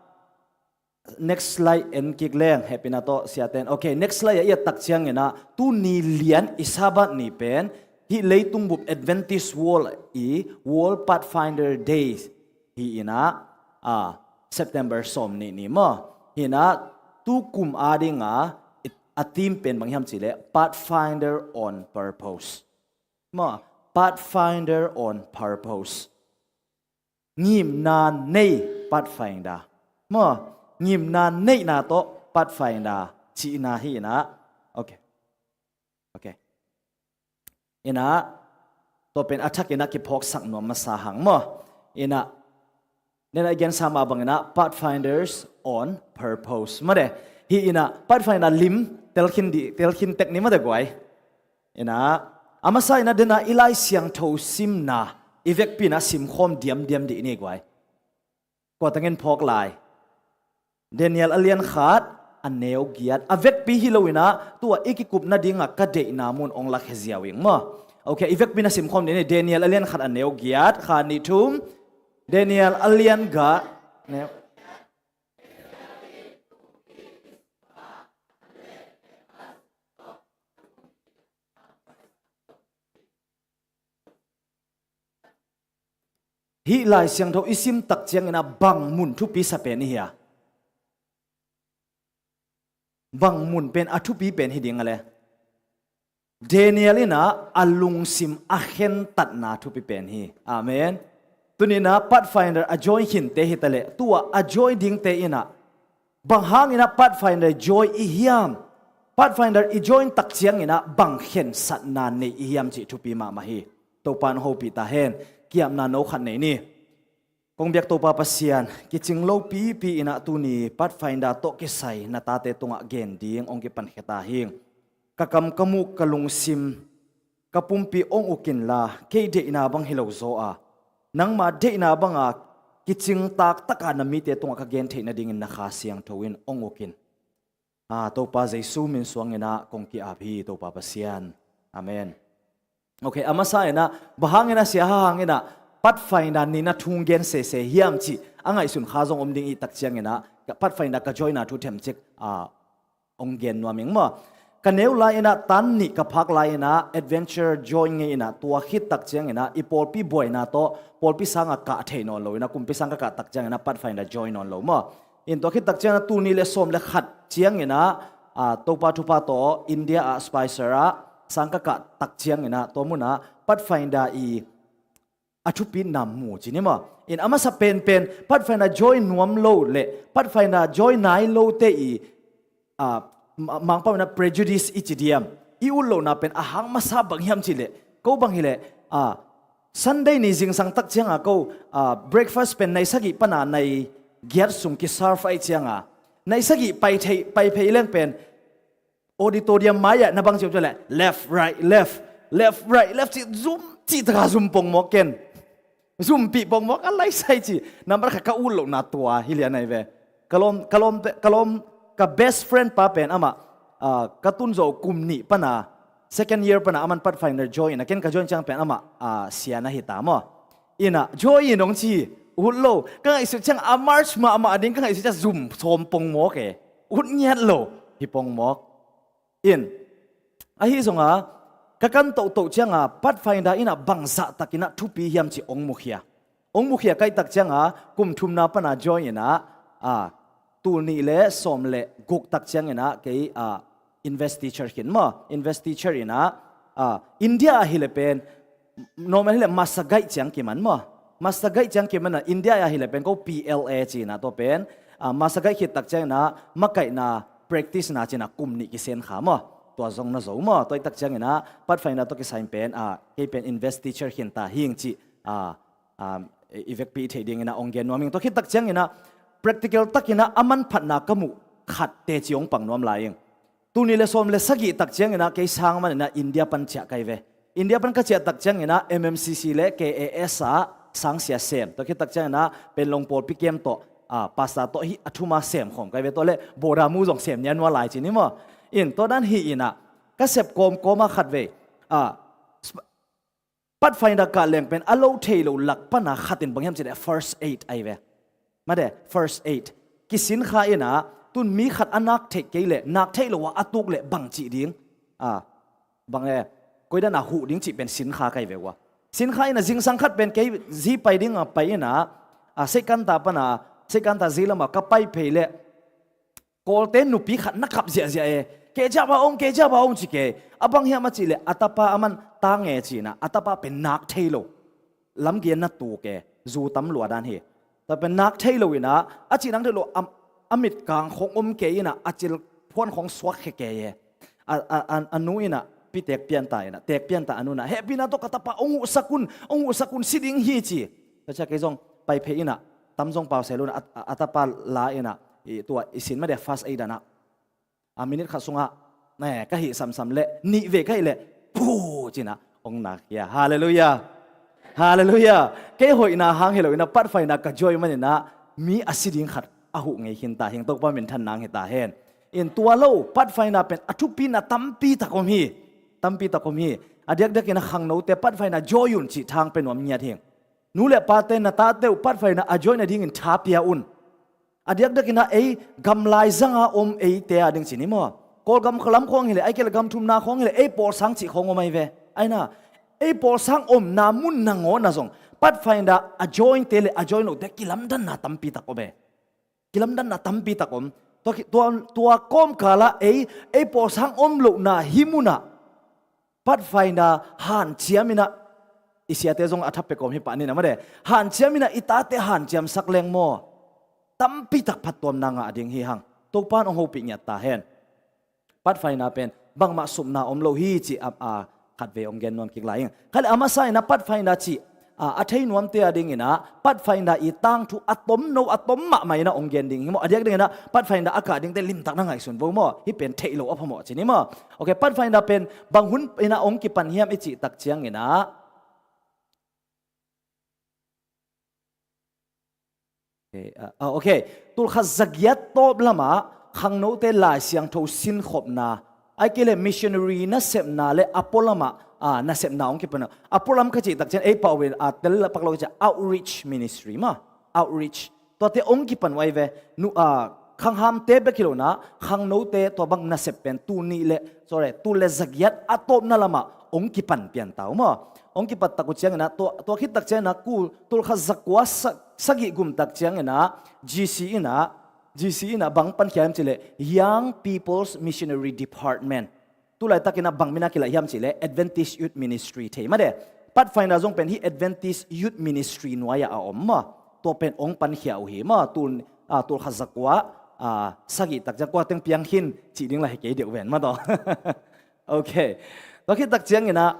next slide en kik leng, hehpihna tawh siaten. Ok, next slide ah i et tak cianginah, tuni lian i Sabbath ni pen, hih leitung bup Adventist World i World Pathfinder Day hi inah, ah, September sawm nih ni maw. Hi inah, tukum a dinga, a theme pen bang hiam cih leh, Pathfinder on Purpose. Maw, Pathfinder on Purpose. Ngimna nei Pathfinder. Maw, ngimna neihna tawh Pathfinder cihna hi inah. Ok. Ok. Inah, tua pen a thak inah kiphawksak nuam masa hang maw. Inah, nena i gensa mah banginah Pathfinders on Purpose. Made, hi inah Pathfinder lim telkhin dih, telkhin tek ni made guai. Inah, a masa inah dena i Lai Siangtho simna, i vekpi inah simkhawm diamdiam dih ni guai. Kua tengin phawk lai? Daniel a lian khat, a neu giat. A vekpi hi lo inah, tua i kikup nadinga ka deihna mun ong lakhia ziau ing maw. Ok, i vekpi inah simkhawm dih ni, Daniel a lian khat a neu giat, kha nih thum. Daniel a lian gah, neu. Hih Lai Siangtho i sim tak cianginah bang mun thupi sa pen i hia? Bang mun pen a thupi pen hi ding a le? Daniel inah a lungsim a khentatna thupi pen hi. Amen. Tuninah Pathfinder a join khinte hi taleh, tua a join dingte inah bang hanginah Pathfinder join i hiam? Pathfinder i join tak cianginah bang khensatna nei i hiam cih thupi mahmah hi. Topa in hopih ta hen. Kiamna no khat nei ni. Kong biak Topa Pasian, kicing lopipi inah tuni Pathfinder tawh kisai na tate tungah gen ding ong kipankhia ta hing. Ka kam ka muk ka lungsim ka pumpi ong uk inla, kei deihna bang hi lo zaw a, nangma deihna banga kicing taktaka na mite tungah ka gen theih nadingin na Kha Siangtho in ong uk in. Ah, Topa Jesu min suanginah kong ki-ap hi, Topa Pasian. Amen. Ok, a masa inah, bang hanginah sia ha hanginah Pathfinder nina thu gen sese hiam cih a ngaihsun kha zong om ding i tak cianginah, Pathfinder ka join a thu themcik, ah, ong gen nuam ing maw. ka neu lai-inah tan nih ka phak lai-inah adventure join ngei inah tua khit tak cianginah i pawlpi buaina tawh pawlpi sangah kah thei nawn lo inah kumpi sang ka kah tak cianginah Pathfinder join nawn lo maw. In tua khit tak cianginah tul nih le sawm le khat cianginah, ah, Topa thupha tawh India ah Spicer ah sang ka kah tak cianginah tua munah Pathfinder i a thupitna mu ci ni maw. In a masa penpen Pathfinder join nuam lo le Pathfinder join nai lote i, ah, ma-, Mangpau inah prejudice i ci diam, i ut lohna pen a hang masa bang hiam cih leh, ko bang hileh, ah, Sunday ni zingsang tak cianga ko, ah, breakfast pen nai sagih pana nai giat sung ki-serve ahi cianga nai sagih pai thei, pai phei leng pen auditorium mai-ah na bang ciau ciau leh left, right, left, left, right, left cih zum cih taka zum pongmawk ken. Zumpih pongmawk a laisai cih. Nambat khat ka ut lohna tua hi lian ahi ve. Ka lawm, ka lawm, ka lawm, ka best friend pa pen amah, ah, ka tun zawh kum nih pana, second year pana aman Pathfinder join a, ken ka join ciang pen amah, ah, sia na hi ta maw. Inah join in hong ci, ut lo. Ka ngaihsut ciang a march mahmah ding ka ngaihsut ciang zum sawm pongmawk e. Ut ngiat lo hi pongmawk. In, ahi zonga ka kan tohtoh cianga Pathfinder inah bangzah takinah thupi hiam cih ong mukhia. Ong mukhia kaih tak cianga kum thumna pana join inah, a, tul nih le sawm le guk tak cianginah kei, a, investiture khin maw. Investiture inah, a, India ahile pen normal hileh master guide ciang kiman maw. Master guide ciang kiman a India ah hileh pen ko P L A cina tua pen, ah, master guide khit tak cianginah makaihna practice na cina kum nih kisen kha maw. Tua zong na zo maw. Tua i tak cianginah Pathfinder tua kisain pen, ah, kei pen investiture khin ta hing cih, ah, ah, i vekpi i theih dinginah ong gen nuam hing. Tua khit tak cianginah practical takinah a manphatna ka muh khat teci ong pang nuam lai ing. Tul nih le sawm le sagih tak cianginah kei sang maninah India pan ciah kai ve. India pan ka ciah tak cianginah M M C C le K A S ah sangsia sem. Tua khit tak cianginah Penlong pawlpi kem tawh, ah, pastor tawh hi a thuma sem khawm kai ve. Tua le bodamu zong sem nian nual lai ci ni maw. In tua dan hi inah ka sep kawmkawma khat vei, ah, Pathfinder kah leng pen a lo thei lo lak pana khatin bang hiam cih leh first aid ahi ve. Mate, first aid. Kisin kha inah tun mi khat a nak theih kei leh, nak theih lo ah a tuk leh bang cih ding. Ah, bang e, koidan a huh ding cih pen sin kha kai ve ua. Sin kha inah zingsang khat pen kei zi pai ding a pai inah, ah, Seikanta pana, Seikanta zi lama ka pai phei leh Kawlte nupi khat na kap ziahziah e. Kei ciah ba ong, kei ciah ba ong ci kei. A bang hiam a cih leh a tapa a man tang e cina, a tapa pen nak thei lo. Lamgian na tuk e, zu tam lua dan hi. Tua pen nak thei lo inah, a cih nak thei lo, a, a mit kang khong om kei inah, a cil phuan khong suak khe kei e. A, a, a, a nu inah pi teek pian ta inah, teek pian ta a nu inah hehpihna tawh ka tapa ong huhsak un, ong huhsak un, si ding hi ci. Tua ciah kei zong pai phei inah tam zong pau sel unah a, a, a tapa la inah i tua i sin mah dia first aid anah a minute khat sungah, ne, ka hih samsam leh nih vei ka hih leh phu cinah ong nak hia. Halleluiah. Halleluiah. Kei hoihna hang hi lo inah Pathfinder ka join maninah mi a si ding khat a huh ngei khin ta hing, Topa minthan nang hi ta hen. In tua lo Pathfinder pen a thupina tampi tak om hi. Tampi tak om hi. A diakdiakin a khangnote Pathfinder join un cih thang pe nuam ngiat hing. Nu le pate na tate uh Pathfinder a join nadingin tha pia un. A diakdiakin a ei gamlai zanga om eite a ding ci ni maw. Kawlgam lam khawng hileh, ai kei le gam thumna khawng hileh, ei pawlsang cih khawng om ahi ve. Aina, ei pawlsang omna mun nangawna zong Pathfinder a jointe le a join lote kilamdanna tampi tak om e. Kilamdanna tampi tak om. Tua, tua, tua kawmkalah ei, ei pawlsang om lohna hih munah Pathfinder hanciam inah i siate zong a thapek om hi pah ni na made. Hanciam inah i tate hanciamsak leng maw, tampi tak phattuamna ngah ding hi hang. Topan ong hopih ngiat ta hen. Pathfinder pen bangmah supna om lo hi ci a, a khatvei ong gen nuam kik lai ing. Khaile a masa inah Pathfinder cih, a, a thei nuamte a dinginah Pathfinder i tangthu a tom no a tom mahmah inah ong gen ding hi maw. A diak dinginah Pathfinder a kah dingte limtak na ngaihsun vo maw. Hih pen theih lo a phamawh ci ni maw. Ok, Pathfinder pen bang hun inah ong kipan hiam i cih tak cianginah, ok, ah, ah, ok. Tulkhat zagiat tawp lamah khangnote Lai Siangtho sinkhopna, ai kei le missionary nasepna le a pualamah, ah, nasepna ong kipan. A pualam ka cih tak ciang ei pau in, ah, tel a pak lo ka ciang outreach ministry maw. Outreach. Tuate ong kipan uh ahi ve. Nu, ah, khanghamte bek hi lo in ah, khangnote tua bang nasep pen tul nih le, sorry, tul le zagiat a tawpna lamah hong kipan pian ta uh maw. Hong kipat tak uh ciangin ah, tua, tua khit tak ciangin ah, kul, tul khat zakua sa-, sagih gum tak ciangin ah, G C in ah, G C in ah bang pankhia hiam cih leh Young People's Missionary Department. Tu laitakin ah bang min a kilaih hiam cih leh Adventist Youth Ministry thei mah de. Pathfinder zong pen hih Adventist Youth Ministry nuai-ah a om maw. Tua pen hong pankhia uh hi maw. Tul, ah, tul khat zakua, ah, sagih tak ciang kua teng piang khin cih ding lah hi kei deuh ven maw tawh. Ok. Tua khit tak ciangin ah,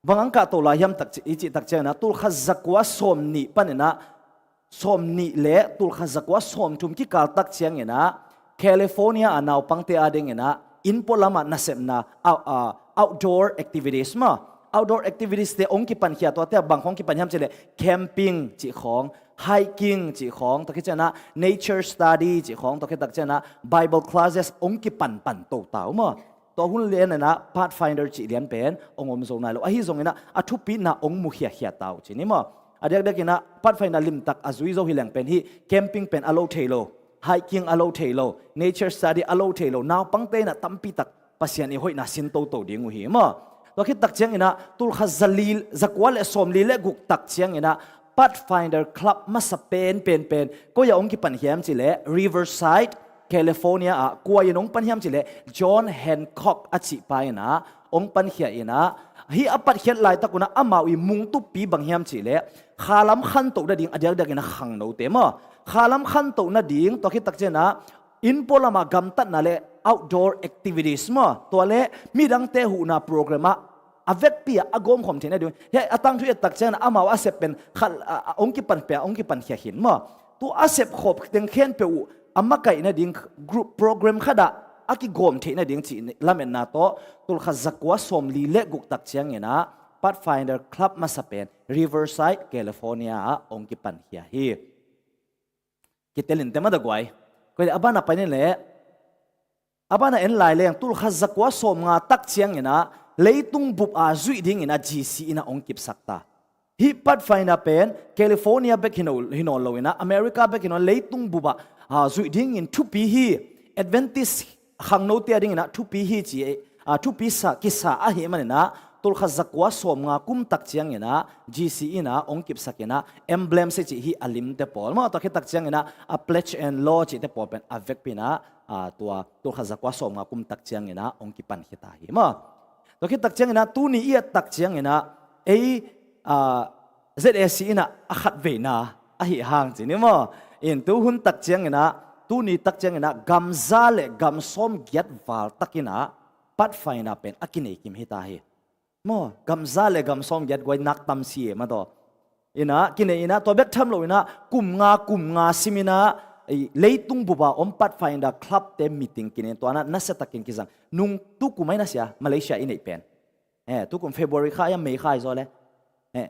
bang hong kahto lai hiam tak ci-, i cih tak ciangin ah, tul khat zakua sawm nih panin ah, sawm nih le tul khat zakua sawm thum kikal tak ciangin ah, California a naupangte adingin ah, inn pualam ah nasepna, out-, ah, outdoor activities maw. Outdoor activities te hong kipankhia, tuate ah bang hong kipan hiam cih leh camping cih khawng, hiking cih khawng, tua khit ciangin ah nature study cih khawng, tua khit tak ciangin ah Bible classes hong kipanpan to ta uh maw. Tua hun lian in ah Pathfinder cih lian pen hong om zo nai lo. Ahi zongin ah a thupina hong mu khiakhia ta uh ci ni maw. A diakdiakin ah Pathfinder limtak a zui zo hi leng pen hih camping pen a lo thei lo, hiking a lo thei lo, nature study a lo thei lo, naupangte in ah tampi tak Pasian i hoihna sin toto ding uh hi maw. Tua khit tak ciangin ah tul khat zali, zakua le sawmli le guk tak ciangin ah Pathfinder Club masa pen, pen, pen, koi ah hong kipan hiam cih leh Riverside, California ah. Kua in hong pan hiam cih leh John Hancock a cih pa in ah hong pankhia in ah, hih a patkhiat laitak un ah amau i mungtupi bang hiam cih leh khalam khantoh nading, a diakdiakin ah khangnote maw. Khalam khantoh nading, tua khit tak ciangin ah inn pualam ah gamtatna le outdoor activities maw. Tua le midangte huhna program ah a vekpi ah a gawmkhawm theih nading. Hiai a tangthu i et tak ciangin ah amau a sep pen khat, a, a, hong kipan pia, hong kipankhia khin maw. Tua a sepkhawm teng khempeuh uh a makaih nading group program khat ah a kigawm theih nading cih lametna tawh tul khat zakua sawmli le guk tak ciangin ah Pathfinder Club masa pen Riverside, California ah hong kipankhia hi. Kitelin te mah da guai. Koi leh a ban ah pai ni leh, a ban ah en lai leng tul khat zakua sawmnga tak ciangin ah leitung bup a zuih dingin ah G C in ah hong kipsak ta. Hih Pathfinder pen California bek hi nawn, hi nawn lo in ah, America bek hi nawn, leitung bup ah, ah, zuih dingin thupi hi. Adventist khangnote adingin ah thupi hi ci, ah, thupi sa, kisa ahih manin ah tul khat zakua sawmnga kum tak ciangin ah G C in ah hong kipsak in ah emblem se cih hih a limte pawl maw, tua khit tak ciangin ah a pledge and law cihte pawl pen a vekpi in ah, ah, tua tul khat zakua sawmnga kum tak ciangin ah hong kipan khia ta hi maw. Tua khit tak ciangin ah tuni i et tak ciangin ah ei, ah, Z A C in ah a khatveina ahih hang ci ni maw. In tu hun tak ciangin ah, tuni tak ciangin ah gam za le gam sawmgiat val takin ah Pathfinder pen a kinei kim hi ta hi. Maw, gam za le gam sawmgiat guai nak tam si e maw tawh. In ah, kinei in ah, tua bek tham lo in ah, kum nga, kum nga sim in ah, ei, leitung bup ah om Pathfinder Club te meeting kinei, tua in ah nasia takin kizang. Nung tu kum ai nasia, Malaysia i neih pen. Eh, tu kum February kha ia, May kha i zaw le. Eh,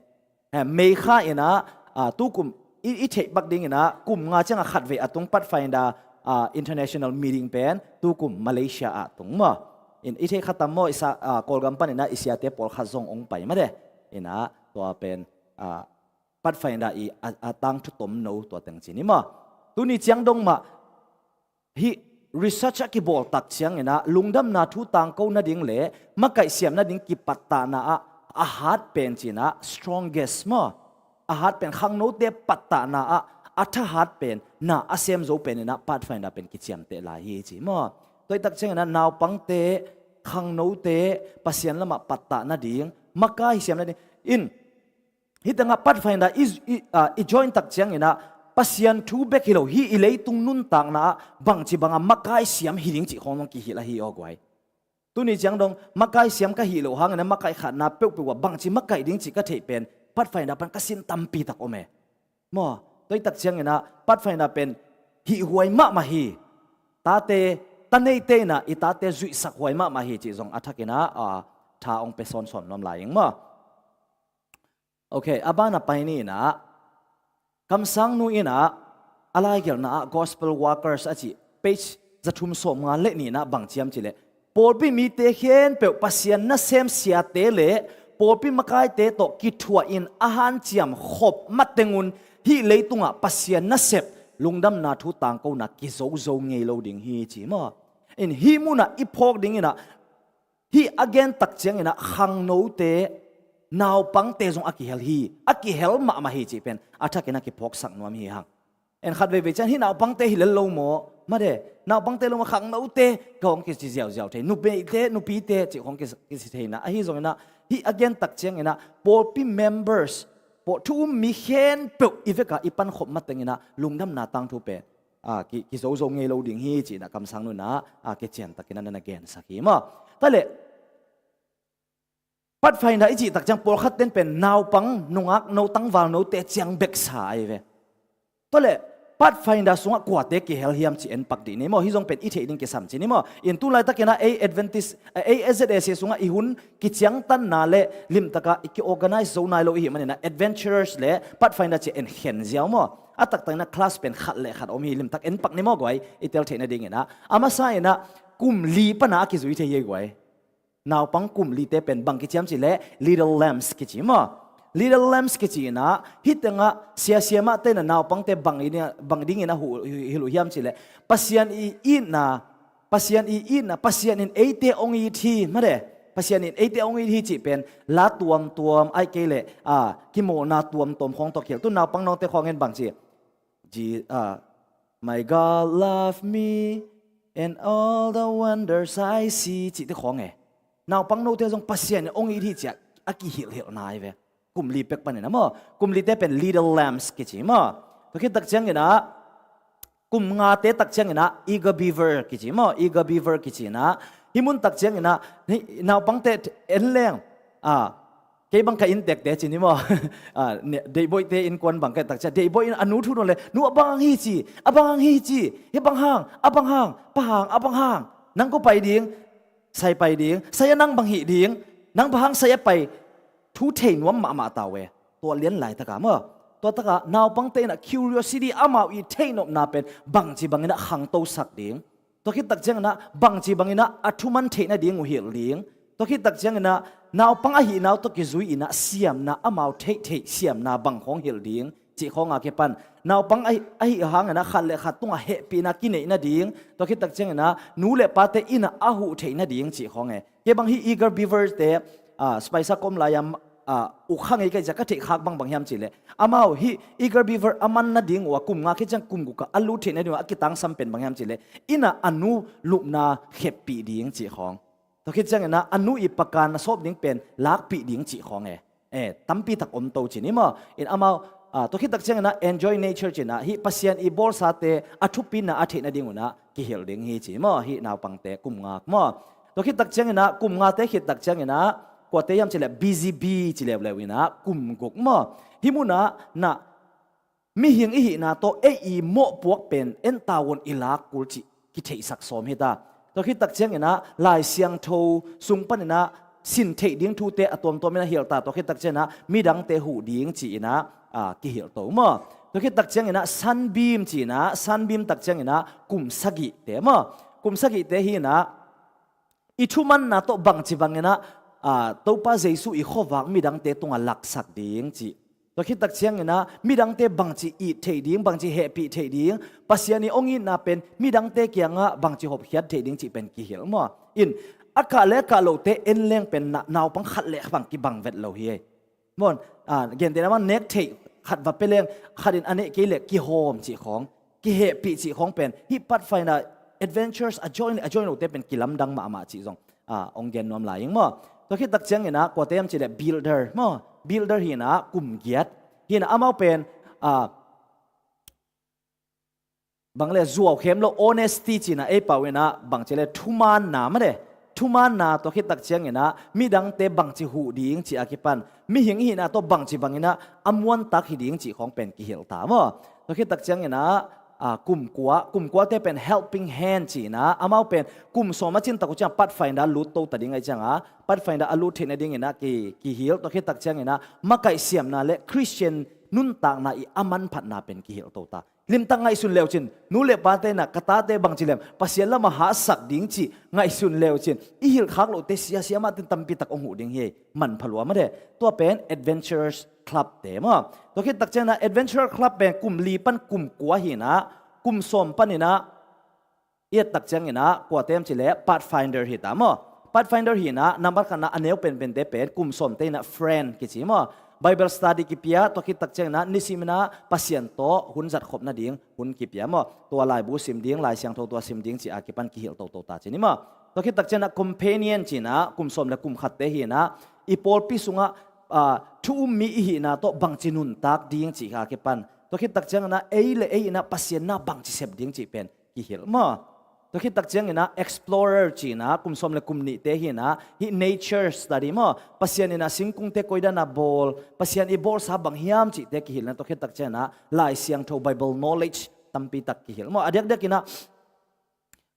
eh, May kha in ah, ah, tu kum i, i theih bak ding in ah, kum nga ciang a khatvei a tung Pathfinder, ah, international meeting pen, tu kum Malaysia ah tung maw. In i theih kha tam maw, i sa, ah, Kawlgam pan in ah, i siate pawlkhat zong hong pai mah de. In ah, tua pen, ah, Pathfinder i a, a tangthu tomno tua teng ci ni maw. Tuni ciang dong mah, hih research a kibawl tak ciangin ah, lungdamna thu tangko nading le makaih siam nading kipattahna ah a hat pen ci in ah, strongest maw. A hat pen, khangnote pattahna ah a thahat pen, na a sem zo pen in ah Pathfinder pen kiciamteh lai hi ci maw. Tua i tak ciangin ah naupangte, khangnote Pasian lamah pattah nading, makai siam nading in, hih tengah Pathfinder i, i, ah, i join tak ciangin ah, Pasian thu bek hi lo, hih i leitung nuntakna ah bangci banga makai siam hi ding cih khawng dong kihilh ahi aw guai. Tuni ciang dong makai siam ka hih loh hangin ah, makaih khatna peuhpeuh ah bangci makaih ding cih ka theih pen Pathfinder pan ka sin tampi tak om e. Maw, tua i tak ciangin ah Pathfinder pen hihhuai mahmah hi. Tate, ta neite in ah i tate zuihsak huai mahmah hi cih zong a thakin ah, ah, tha hong pe sawnsawn nuam lai ing maw. Ok, a ban a pai ni in ah, Kamsang nu in ah, a laigelhna ah Gospel Workers a cih page zathum sawmnga le nih in ah bang ci hiam cih leh, pawlpi mite khempeuh Pasian nasem siate le pawlpi makaite tawh kithuah in a hanciam khop mateng un hih leitungah Pasian nasep lungdamna thu tangkona kizozo ngei lo ding hi ci maw. In hih munah i phawk dinginah hih a gen tak cianginah khangnote, naupangte zong a kihel hi, a kihel mahmah hi cih pen a thakin a kiphawksak nuam hi hang. En khat veivei cian hih naupangte hi lel lo maw? Made, naupangte lo maw, khangnote ka hong kici ziauziau thei. Nupite, nupite cih hong kici thei inah. Ahi zonginah hih a gen tak cianginah pawlpi members, pawl thu um mi khempeuh i vekah i pankhop matenginah lungdamna tangthu pen a, ki, kizozo ngei lo ding hi cinah kamsang nunah a, kiciantakinah na na gensak hi maw? Taleh Pathfinder i cih tak ciang pawlkhat ten pen naupang, nungak, no, tangval note ciang beksa ahi ve. Tua le Pathfinder sungah kuate kihel hiam ci en pak dih ni maw? Hih zong pen i theih ding kisam ci ni maw? In tu laitakinah ei Adventist, eh, ei A Z S A sungah i hun kiciangtanna le limtakah i ki-organize zo nai lo i hih maninah adventurers le Pathfinder ci en khen ziau maw? A taktakinah class pen khat le khat om hi, limtak en pak ni maw guai? I tel theih nadinginah a masa inah kum li pana a kizui thei hi guai. Naupang kum lite pen bang kici hiam cihleh Little Lambs kici maw? Little Lambs kici inah hih tengah siasia mahte inah naupangte bang dinginah hilh uh hiam cihleh Pasian i itna, Pasian i itna, Pasian in eite hong it hi, made, Pasian in eite hong it hi cih pen la tuamtuam aih kei leh a, kimawhna tuamtuam khawng tawh kihel. Tu naupang nawngte khawng in bang ci ji, ah, "My God love me and all the wonders I see," cihte khawng e. Naupang note zong Pasian in hong it hi ciah a kihilhhilhna hi ve. Kum li pek panin a maw? Kum lite pen Little Lambs kici maw? Tua khit tak cianginah kum ngate tak cianginah Eager Beaver kici maw? Eager Beaver kici inah hih mun tak cianginah naupangte en leng, ah, kei bang ka inntekte ci ni maw? Ah, deihboihte innkuan bang ka tak ciah deihboih in a nu thu nawn le, "Nu, a bang hang hi ci, a bang hang hi ci, hih bang hang, a bang hang, pa hang, a bang hang, nang kua pai ding, sai pai ding, sai a nang bang hih ding, nang bang hang sai a pai," thu thei nuam mahmah ta uh e. Tua lian laitaka maw? Tua taka naupangte inah curiosity, amau i theihnopna pen bangci banginah khangtosak ding. Tua khit tak cianginah bangci banginah a thuman theih nading uh hilh ding. Tua khit tak cianginah naupang ahih nau tawh kizui inah siamna, amau theihtheih siamna bang khawng hilh ding cih khawng a kipan naupang ahi, ahih hanginah khat le khat tungah hehpihna kineih nading. Tua khit tak cianginah nu le pate inah a huh theih nading cih khawng e. Kei bang hih Eager Beaver te, ah, Spicer ka om lai-a, ah, uk kha ngei ka hih ciah ka theih khak bang bang hiam cihleh amau hih Eager Beaver a man nading uh a kum nga khit ciang kum guk ah a lut theih nading uh a kitangsam pen bang hiam cihleh inah a nu lupna kheppih ding cih khawng. Tua khit cianginah a nu i pakan a sawp ding pen lakpih ding cih khawng e. Eh, tampi tak om to ci ni maw? In amau, ah, tua khit tak cianginah enjoy nature cinah hih Pasian i bawlsate a thupina a theih nading unah kihilh ding hi ci maw? Hih naupangte kum ngak maw? Tua khit tak cianginah kum ngate khit tak cianginah kuate hiam cihleh busy bee ci leuleu inah kum guk maw? Hih munah na mihing i hihna tawh ei i mawhpuak pen en ta un i lak kul cih kitheihsak sawm hi ta. Tua khit tak cianginah Lai Siangtho sung paninah sin theih ding thute a tuamtuam inah hilh ta. Tua khit tak cianginah midangte huh ding ci inah, ah, kihilh to maw? Tua khit tak cianginah Sunbeam ci inah, Sunbeam tak cianginah kum sagihte maw? Kum sagihte hi inah i thumanna tawh bangci banginah, ah, Topa Jesu i khuavak midangte tungah laksak ding cih. Tua khit tak cianginah midangte bangci it theih ding, bangci hehpih theih ding, Pasian i hong itna pen midangte kiangah bangci hopkhiat theih ding cih pen kihilh maw? In a kah le a kah lohte en leng pen na, naupang khat le bang kibang vet lo hi ei. Maw, ah, gentehna bang nek theih khat va pia leng khat in a neih kei leh kihawm cih khawng, kihehpih cih khawng pen hih Pathfinder adventures a join le a join lote pen kilamdang mahmah cih zong, ah, hong gen nuam lai ing maw? Tua khit tak cianginah kuate hiam cihleh builder maw? Builder hi inah kum giat hi inah amau pen, ah, bang le zuau khem lo, honesty cinah ei pau inah bang cihleh thumaanna made. Thumaanna tua khit tak cianginah midangte bangci huh ding cih a kipan mihing i hihna tawh bangci banginah a muantak hi ding cih khawng pen kihilh ta maw? Tua khit tak cianginah, ah, kum kua, kum kuate pen helping hand cinah amau pen kum sawm a cin tak uh ciang Pathfinder lut to ta ding ahi ciangah Pathfinder a lut theih nadinginah ki, kihilh. Tua khit tak cianginah makaih siamna le Christian nuntakna i a manphatna pen kihilh to ta. Limtak ngaihsun leucin, nu le pate inah ka tate bangci lem Pasian lamah hatsak ding cih ngaihsun leucin i hilhkhak lohte siasia mahte in tampi tak hong huh ding hi ei. Manpha lua made. Tua pen adventures Club te maw. Tua khit tak ciangin ah Adventurer Club pen kum li pan kum kua hi-in ah, kum sawm panin ah i et tak ciangin ah kua tem cih leh Pathfinder hi ta maw. Pathfinder hi-in ah number khatna a neu penpente pen kum sawmte in ah friend kici maw. Bible study kipia, tua khit tak ciangin ah nisimin ah Pasian tawh hun zat khop nading hun kipia maw. Tua laibu sim ding, Lai Siangtho tua sim ding cih a kipan kihilh toto ta ci ni maw. Tua khit tak ciangin ah companion ci-in ah kum sawm le kum khatte hi-in ah i pawlpi sungah, ah, thu um mi i hihna tawh bangci nuntak ding cih a kipan. Tua khit tak ciangin ah ei le ei in ah Pasian na bangci sep ding cih pen kihilh maw. Tua khit tak ciangin ah explorer ci-in ah kum sawm le kum nihte hi-in ah hih nature study maw, Pasian in ah singkungte koi dan a bawl, Pasian i bawlsa bang hiam cihte kihilhna. Tua khit tak ciangin ah Lai Siangtho, Bible knowledge tampi tak kihilh maw. A diakdiakin ah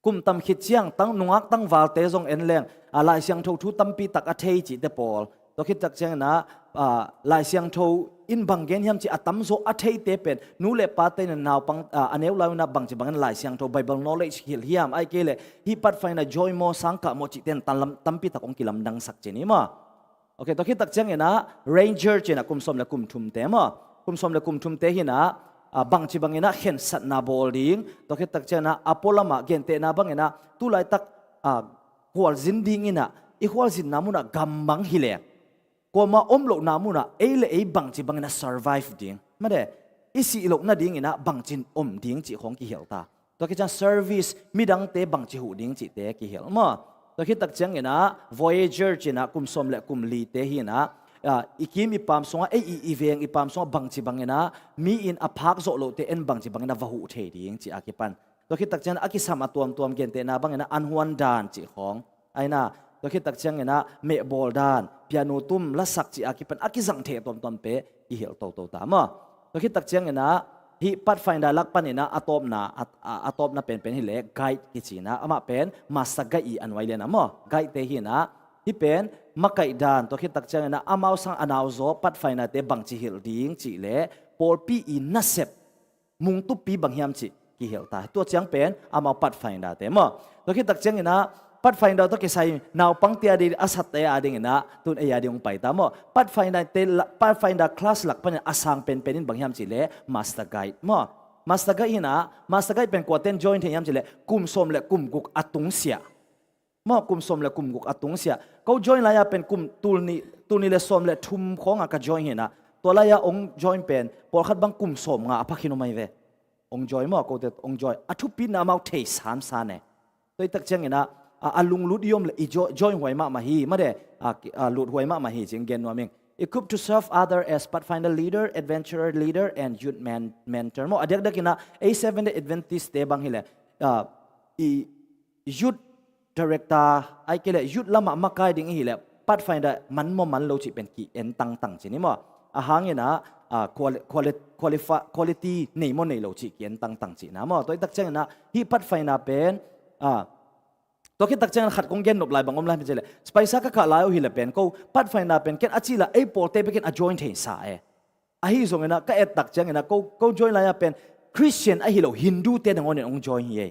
kum tam khit ciang tang nungak tangvalte zong en leng, ah, Lai Siangtho thu tampi tak a thei cihte pawl. Tua khit tak ciangin ah, ah, Lai Siangtho in bang gen hiam cih a tamzaw a theite pen nu le pate in ah naupang, ah, a neu lai un ah bangci bangin Lai Siangtho, Bible knowledge hilh hiam, ahih kei leh hih Pathfinder join maw, sang kah maw cihte in tam lam, tampi tak hong kilamdangsak ci ni maw. Ok, tua khit tak ciangin ah ranger ci-in ah kum sawm le kum thumte maw. Kum sawm le kum thumte hi-in ah, ah, bangci bangin ah khensatna bawl ding. Tua khit tak ciangin ah a pualam ah gentehna bangin ah tu laitak, ah, khualzin dingin ah i khualzinna munah gam bang hi leng, kuamah om lohna munah ei le ei bangci bangin ah survive ding, mate, i sih loh nadingin ah bangci in om ding cih khawng kihilh ta. Tua khit ciang service, midangte bangci huh ding cihte kihilh maw. Tua khit tak ciangin ah voyager ci-in ah kum sawm le kum lite hi-in ah, ah, i kim i paam sungah, ei i, i veng i paam sungah bangci bangin ah mi in a phak zawh lohte en bangci bangin ah va huh thei ding cih a kipan. Tua khit tak ciangin ah a kisam a tuamtuam gentehna bangin ah anhuan dan cih khawng, ahi-in ah, tua khit tak ciangin ah mehbawl dan, piano tum, lasak cih a kipan a kizang thei a tuamtuam pen kihilh toto ta maw. Tua khit tak ciangin ah hih Pathfinder lak panin ah a tawpna, a, a, a tawpna penpen hi leh guide kici-in ah, amah pen master guide i a nuai lian ah maw. Guide te hi-in ah hih pen makaih dan, tua khit tak ciangin ah amau sang a nauzaw Pathfinder te bangci hilh ding cih leh pawlpi i nasep mungtupi bang hiam cih kihilh ta. Tua ciang pen amau Pathfinder te maw. Tua khit tak ciangin ah Pathfinder tawh kisai naupangte a ding, a sate a dingin ah tun ei a ding hong pai ta maw. Pathfinder te la, Pathfinder class lak panin a sang penpen in bang hiam cih leh master guide maw. Master guide hi-in ah, master guide pen kuate'n join thei hiam cih leh kum sawm le kum guk a tungsiah maw, kum sawm le kum guk a tungsiah. Ko join lai-a pen kum tul nih, tul nih le sawm le thum khawngah ka join hi-in ah, tua lai-a hong join pen pawlkhat bang kum sawmnga a phakhin om ahi ve. Hong join maw, kote hong join. A thupina amau thei sansan e. Tua hi tak ciangin ah, a, a lunglut i om leh i jo-, join huai mahmah hi, mate, a, ki-, a, lut huai mahmah hi ci-in gen nuam ing. Equipped to serve other as Pathfinder leader, adventurer leader, and youth men-, mentor maw. A diakdiakin ah ei Seventh Day Adventist te bang hi leh, a, i youth director, ahih kei leh youth lamah makai ding i hih leh Pathfinder man maw man lo cih pen ki-en tangtang ci ni maw. A hang in ah, ah, quali-, quali-, qualifi-, quality nei maw nei lo cih ki-en tangtang cihna maw. Tua hi tak ciangin ah hih Pathfinder pen, ah, tua khit tak ciangin khat kong gen nop lai bang om lai hiam cih leh, spaisa ka kah lai uh hi leh pen ko Pathfinder pen ken a cih lah ei pawlte bekin a join thei sa e. Ahi zongin ah ka et tak ciangin ah ko, ko join lai-a pen Christian ahi lo Hindu te nangawn in hong join hi e.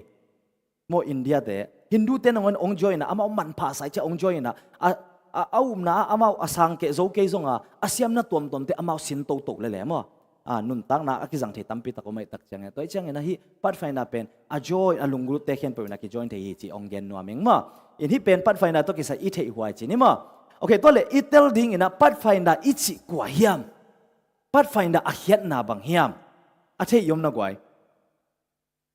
Maw, India te, Hindu te nangawn hong join a, amau manpha sa i ciah hong join a, a, a, a upna ah amau a sang keh zo kei zong a, a siamna tuamtuamte amau sin toto lele maw. A, nuntakna a kizang thei tampi tak om ahih tak ciangin. Tua ahih ciangin ahi Pathfinder pen a join, a lunggulhte khempeuh in a kijoin thei hi ci hong gen nuam ing maw. In hih pen Pathfinder tawh kisai i theih huai ci ni maw. Ok, tua leh i tel dingin ah Pathfinder i cih kua hiam? Pathfinder a khiatna bang hiam? A theih i om na guai.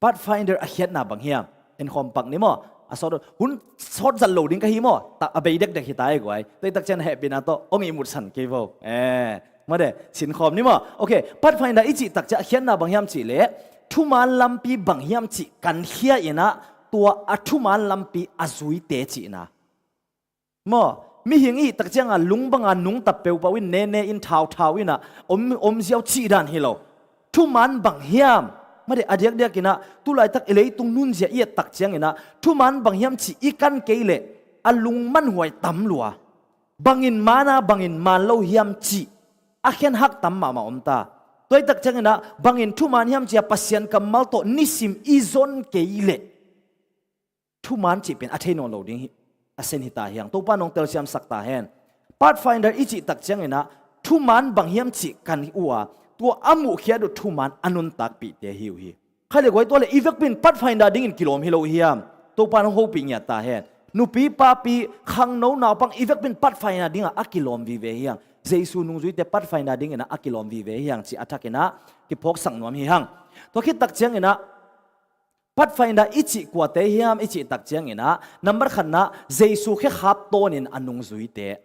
Pathfinder a khiatna bang hiam? En khawm pak ni maw. A sawt, hun sawt zat lo ding ka hi maw. Ta, a bei dekdek hi ta e guai. Tua hi tak ciang hehpihna tawh hong ihmutsan kei vo. Eh, maw de, sin khawm ni maw. Ok, Pathfinder i cih tak ciang a khiatna bang hiam cih leh, thuman lampi bang hiam cih kankhia in ah, tua a thuman lampi a zuite cihna. Maw, mihing i hih tak ciang a lung bang a nungta peupau in, nene in, thauthau in ah om, om ziau cih dan hi lo. Thuman bang hiam? Maw de, a diakdiak in ah, tu laitak i leitung nunzia i et tak ciangin ah, thuman bang hiam cih i kan kei leh, a lungmanhuai tam lua. Bangin man a, bangin man lo hiam cih a khen hak tam mahmah om ta. Tua hi tak ciangin ah, bangin thuman hiam cih a Pasian kammal tawh nisim i zon kei leh, thuman cih pen a thei nawn lo ding hi, a sen hi ta hiang. Topa nong telsiamsak ta hen. Pathfinder i cih tak ciangin ah, thuman bang hiam cih kan uh a, tua a muhkhiat uh thuman a nuntakpihte hi uh hi. Khaile guai, tua le i vekpi in Pathfinder dingin kilawm hi lo hiam? Topa nong hopih ngiat ta hen. Nupi papi khangno naupang i vekpi in Pathfinder dingah a kilawm vive hiang. Jesu nungzuite Pathfinder dingin a kilawm vive hiang cih a thakin ah kiphawksak nuam hi hang. Tua khit tak ciangin ah Pathfinder i cih kuate hiam i cih tak ciangin ah, nambat khatna, Jesu khekhap tawnin a nungzuite.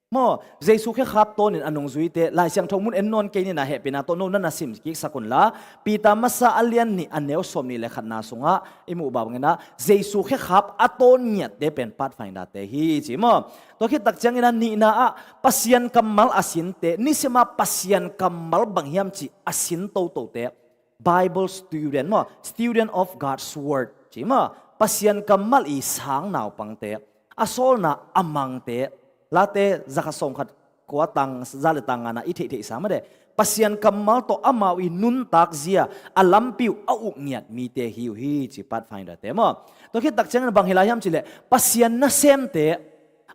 Maw, Jesu khekhap tawnin a nungzuite, Lai Siangtho mun en nawn kei ni na, hehpihna tawh no na na sim kiksak unla, Peter masa a lian nih a neu sawm nih le khatna sungah i muh bang in ah, Jesu khekhap a tawn ngiatte pen Pathfinder-te hi ci maw. Tua khit tak ciangin ah nihna ah Pasian kammal a sinte, nisima Pasian kammal bang hiam cih a sin totote, Bible student maw, student of God's word ci maw, Pasian kammal i sang naupangte, a sawlna a mangte, Late zakhat sawmkhat kua tang za le tang ngana i theihtheihsa made, Pasian kammal tawh amau i nuntak zia a lampi uh a uk ngiat mite hi uh hi ci Pathfinder-te maw. Tua khit tak ciangin bang hi lai hiam cih leh, Pasian nasemte,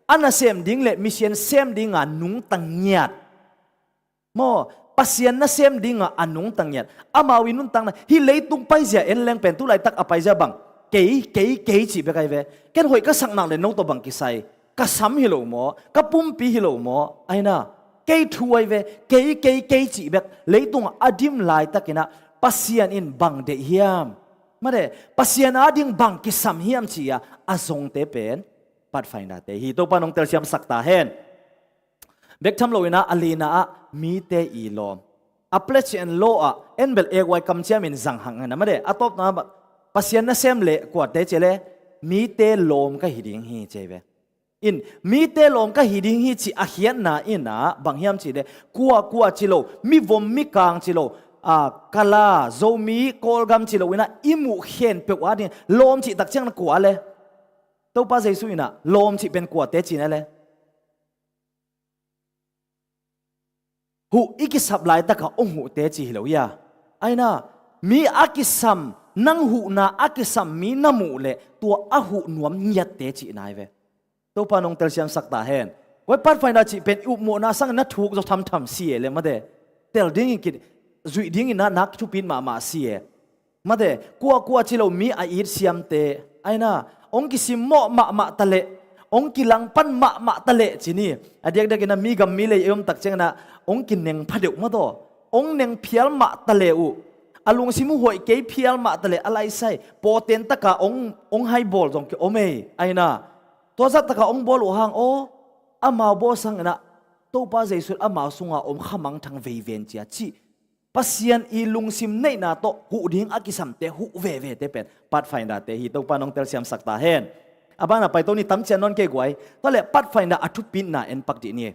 a nasem ding le mission sem dinga nungta ngiat. Maw, Pasian nasem dinga a nungta ngiat. Amau i nuntakna, hih leitung paizia en leng pen tu laitak a paizia bang, kei, kei, kei cih bek ai ve. Ken hoih ka sak nak le no tawh bang kisai? Ka sam hi lo maw? Ka pumpi hi lo maw? Aina, kei thu ai ve. Kei, kei, kei cih bek leitungah a dim laitakin ah Pasian in bang deih hiam? Made, Pasian ading bang kisam hiam ci-a a zongte pen Pathfinder-te hi. Topa nong telsiamsak ta hen. Bek tham lo in ah a lina ah mite i lawm. A pledge and law ah en bel ek uai kamciamin zang hang na made. A tawpna ah Pasian nasem le kuate ci le, mite lawm ka hi ding hi ci ve. In, mite lawm ka hi ding hi ci a khiatna in ah bang hiam cih le, kua kua ci lo, mivom mikang ci lo, a, Kala, Zomi, Kawlgam ci lo in ah i muh khempeuh ading lawm cih tak ciang na kua le, Topa Jesu in ah lawm cih pen kuate ci na le, huh i kisap laitaka hong huhte ci hi lo hia? Aina, mi a kisam, nang huhna a kisam mi na muh leh tua a huh nuam ngiatte cihna hi ve. Topa nong telsiamsak ta hen. Koi Pathfinder cih pen i upmawhna sangin na thuk zaw thamtham si e le mate. Tel dingin ki, zuih dingin na nak thupit mahmah si e. Mate, kuakua ci lo mi a it siamte, aina, hong kisimmawh mahmah taleh, hong kilangpan mahmah taleh ci ni. A diakdiakin a mi gam mi lei ei om tak ciangin ah hong kineng phadeuh mataw. Hong neng phial mah taleh uh. A lungsim uh hoih kei phial mah taleh a laisai. Pawten taka hong, hong haibawl zong ki om ei, aina. Tua zah taka hong bawl uh hang aw, amau bawl sangin ah Topa Jesu in amau sunga om khamangthang veiven cia cih. Pasian i lungsim neihna tawh huh ding a kisamte huh vevete pen Pathfinder-te hi. Topa nong telsiamsak ta hen. A bana paito ni, tamcian nawn kei guai. Tua le Pathfinder a thupitna en pak dih ni.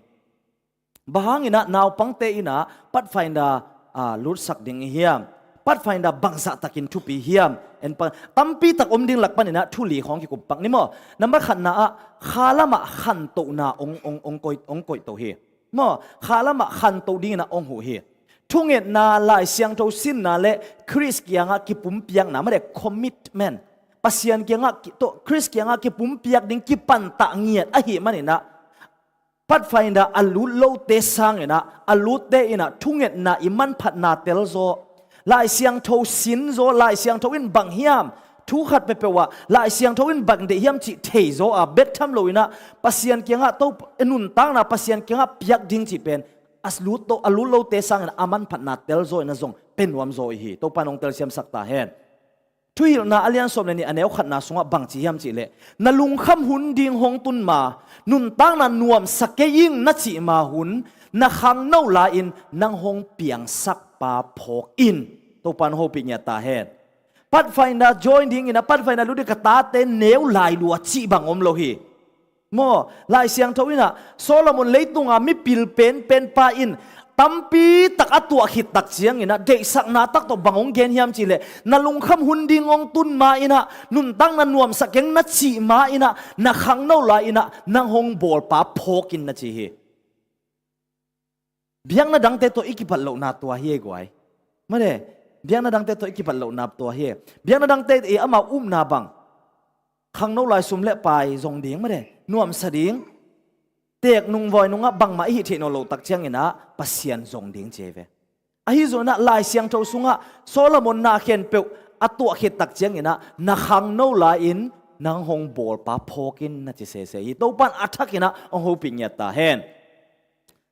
Bang hangin ah naupangte in ah Pathfinder, a, lutsak ding i hiam? Pathfinder bangzah takin thupi hiam? En pak, tampi tak om ding lak panin ah thu li khawng kikum pak ni maw. Nambat khatna ah khalamah khantohna ong, ong, ong koih, ong koihto hi. Maw, khalamah khanto dingin ah hong huh hi. Thungetna, Lai Siangtho sinna le Khrist kiangah kipumpiakna, mate commitment. Pasian kiangah ki, tawh, Khrist kiangah kipumpiak ding kipantah ngiat ahih manin ah Pathfinder a lut lote sangin ah, a lutte in ah thungetna i manphatna telzaw, Lai Siangtho sinzaw, Lai Siangtho in bang hiam? Thu khat peuhpeuh ah Lai Siangtho in bang deih hiam cih theizaw a, bek tham lo in ah Pasian kiangah to, nuntakna Pasian kiangah piak ding cih pen a lut to, a lut lote sangin a manphatna telzaw in ah zong pe nuamzaw i hi. Topa nong telsiamsak ta hen. Thuhilhna a lian sawm le nih a neu khatna sungah bang ci hiam cih leh, na lungkham hun ding hong tun ma, nuntakna nuamsa kei ing na cih ma hun, na khangno lai-in nang hong piangsak pa phawk in. Topa nong hopih ngiat ta hen. Pathfinder join dingin ah Pathfinder lut ding ka tate neu lai lua cih bang om lo hi. Maw, Lai Siangtho in ah Solomon leitunga mipil penpen pa in tampi tak a tuah khit tak ciangin ah deihsakna tak tawh bang hong gen hiam cih leh, na lungkham hun ding hong tun ma in ah, nuntakna nuamsa keng na cih ma in ah, na khangno lai-in ah nang hong bawlpa phawk in na ci hi. Biakna dangte tawh i kipat lohna tua hi ei guai. Mate, biakna dangte tawh i kipat lohna tua hi ei. Biakna dangte i amau upna bang, khangno lai sum le pai zong ding, mate, nuamsa ding. teek nung voi nungah bangmah i hih theih nawn loh tak cianginah Pasian zong ding ci hi ve. Ahi zongin ah Lai Siangtho sungah Solomon na khempeuh a tuah khit tak cianginah na khangno lai-in nang hong bawlpa phawk in na ci sese hi. Topan a thakinah hong hopih ngiat ta hen.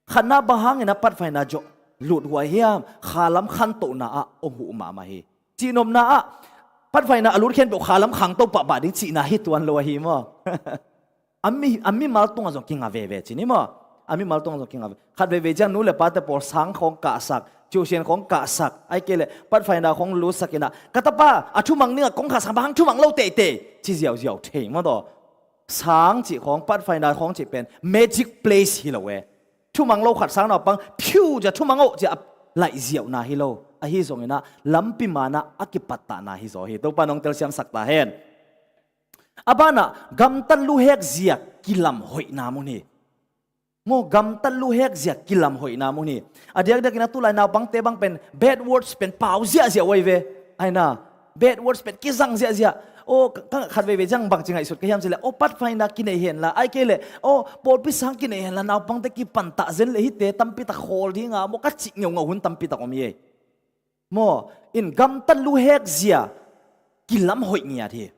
Khatna, bang hanginah patfaina zawh luthuai hiam? Khalam khantohna ah hong huh mahmah hi. Cihnopna ah patfaina a lut khempeuh khalam khangto pahpah ding cihna hi tuan lo ahi maw? A mi, a mimal tungah zong kinga veve ci ni maw? A mimal tungah zong kinga ve. Khat veivei ciang nu le pate pawl sang khawng kahsak, tuition khawng kahsak, ahih kei leh patfaina khawng lutsak inah, ka tapa a thumang dingah kong khahsak, bang hang thumang lo teitei ci ziauziau thei maw taw? Sang cih khawng, patfaina khawng cih pen magic place hi lo e. Thumang lo khat sang naupang phiu cia thumang oh cia a laih ziauhna hi lo. Ahi zonginah lampi manah a kipattahna hi zaw hi. Topa nong telsiamsak ta hen. A banah gamtat luhek zia kilam hoihna mun hi. Maw, gamtat luhek zia kilam hoihna mun hi. A diakdiakin a tulai naupangte bang pen bad words pen pau ziahziah uai ve. Aina, bad words pen kizang ziahziah. Aw, ka, ka khat veivei ciang bangci ngaihsut ka hiam cileh, aw, patfaina kinei henla, ahih kei leh, aw, pawlpi sang kinei henla, naupangte kipantah zen leh hihte tampitak khawl dinga maw ka cih ngeungau hun tampitak om hi ei. Maw, in gamtat luhek zia kilam hoih ngiat hi.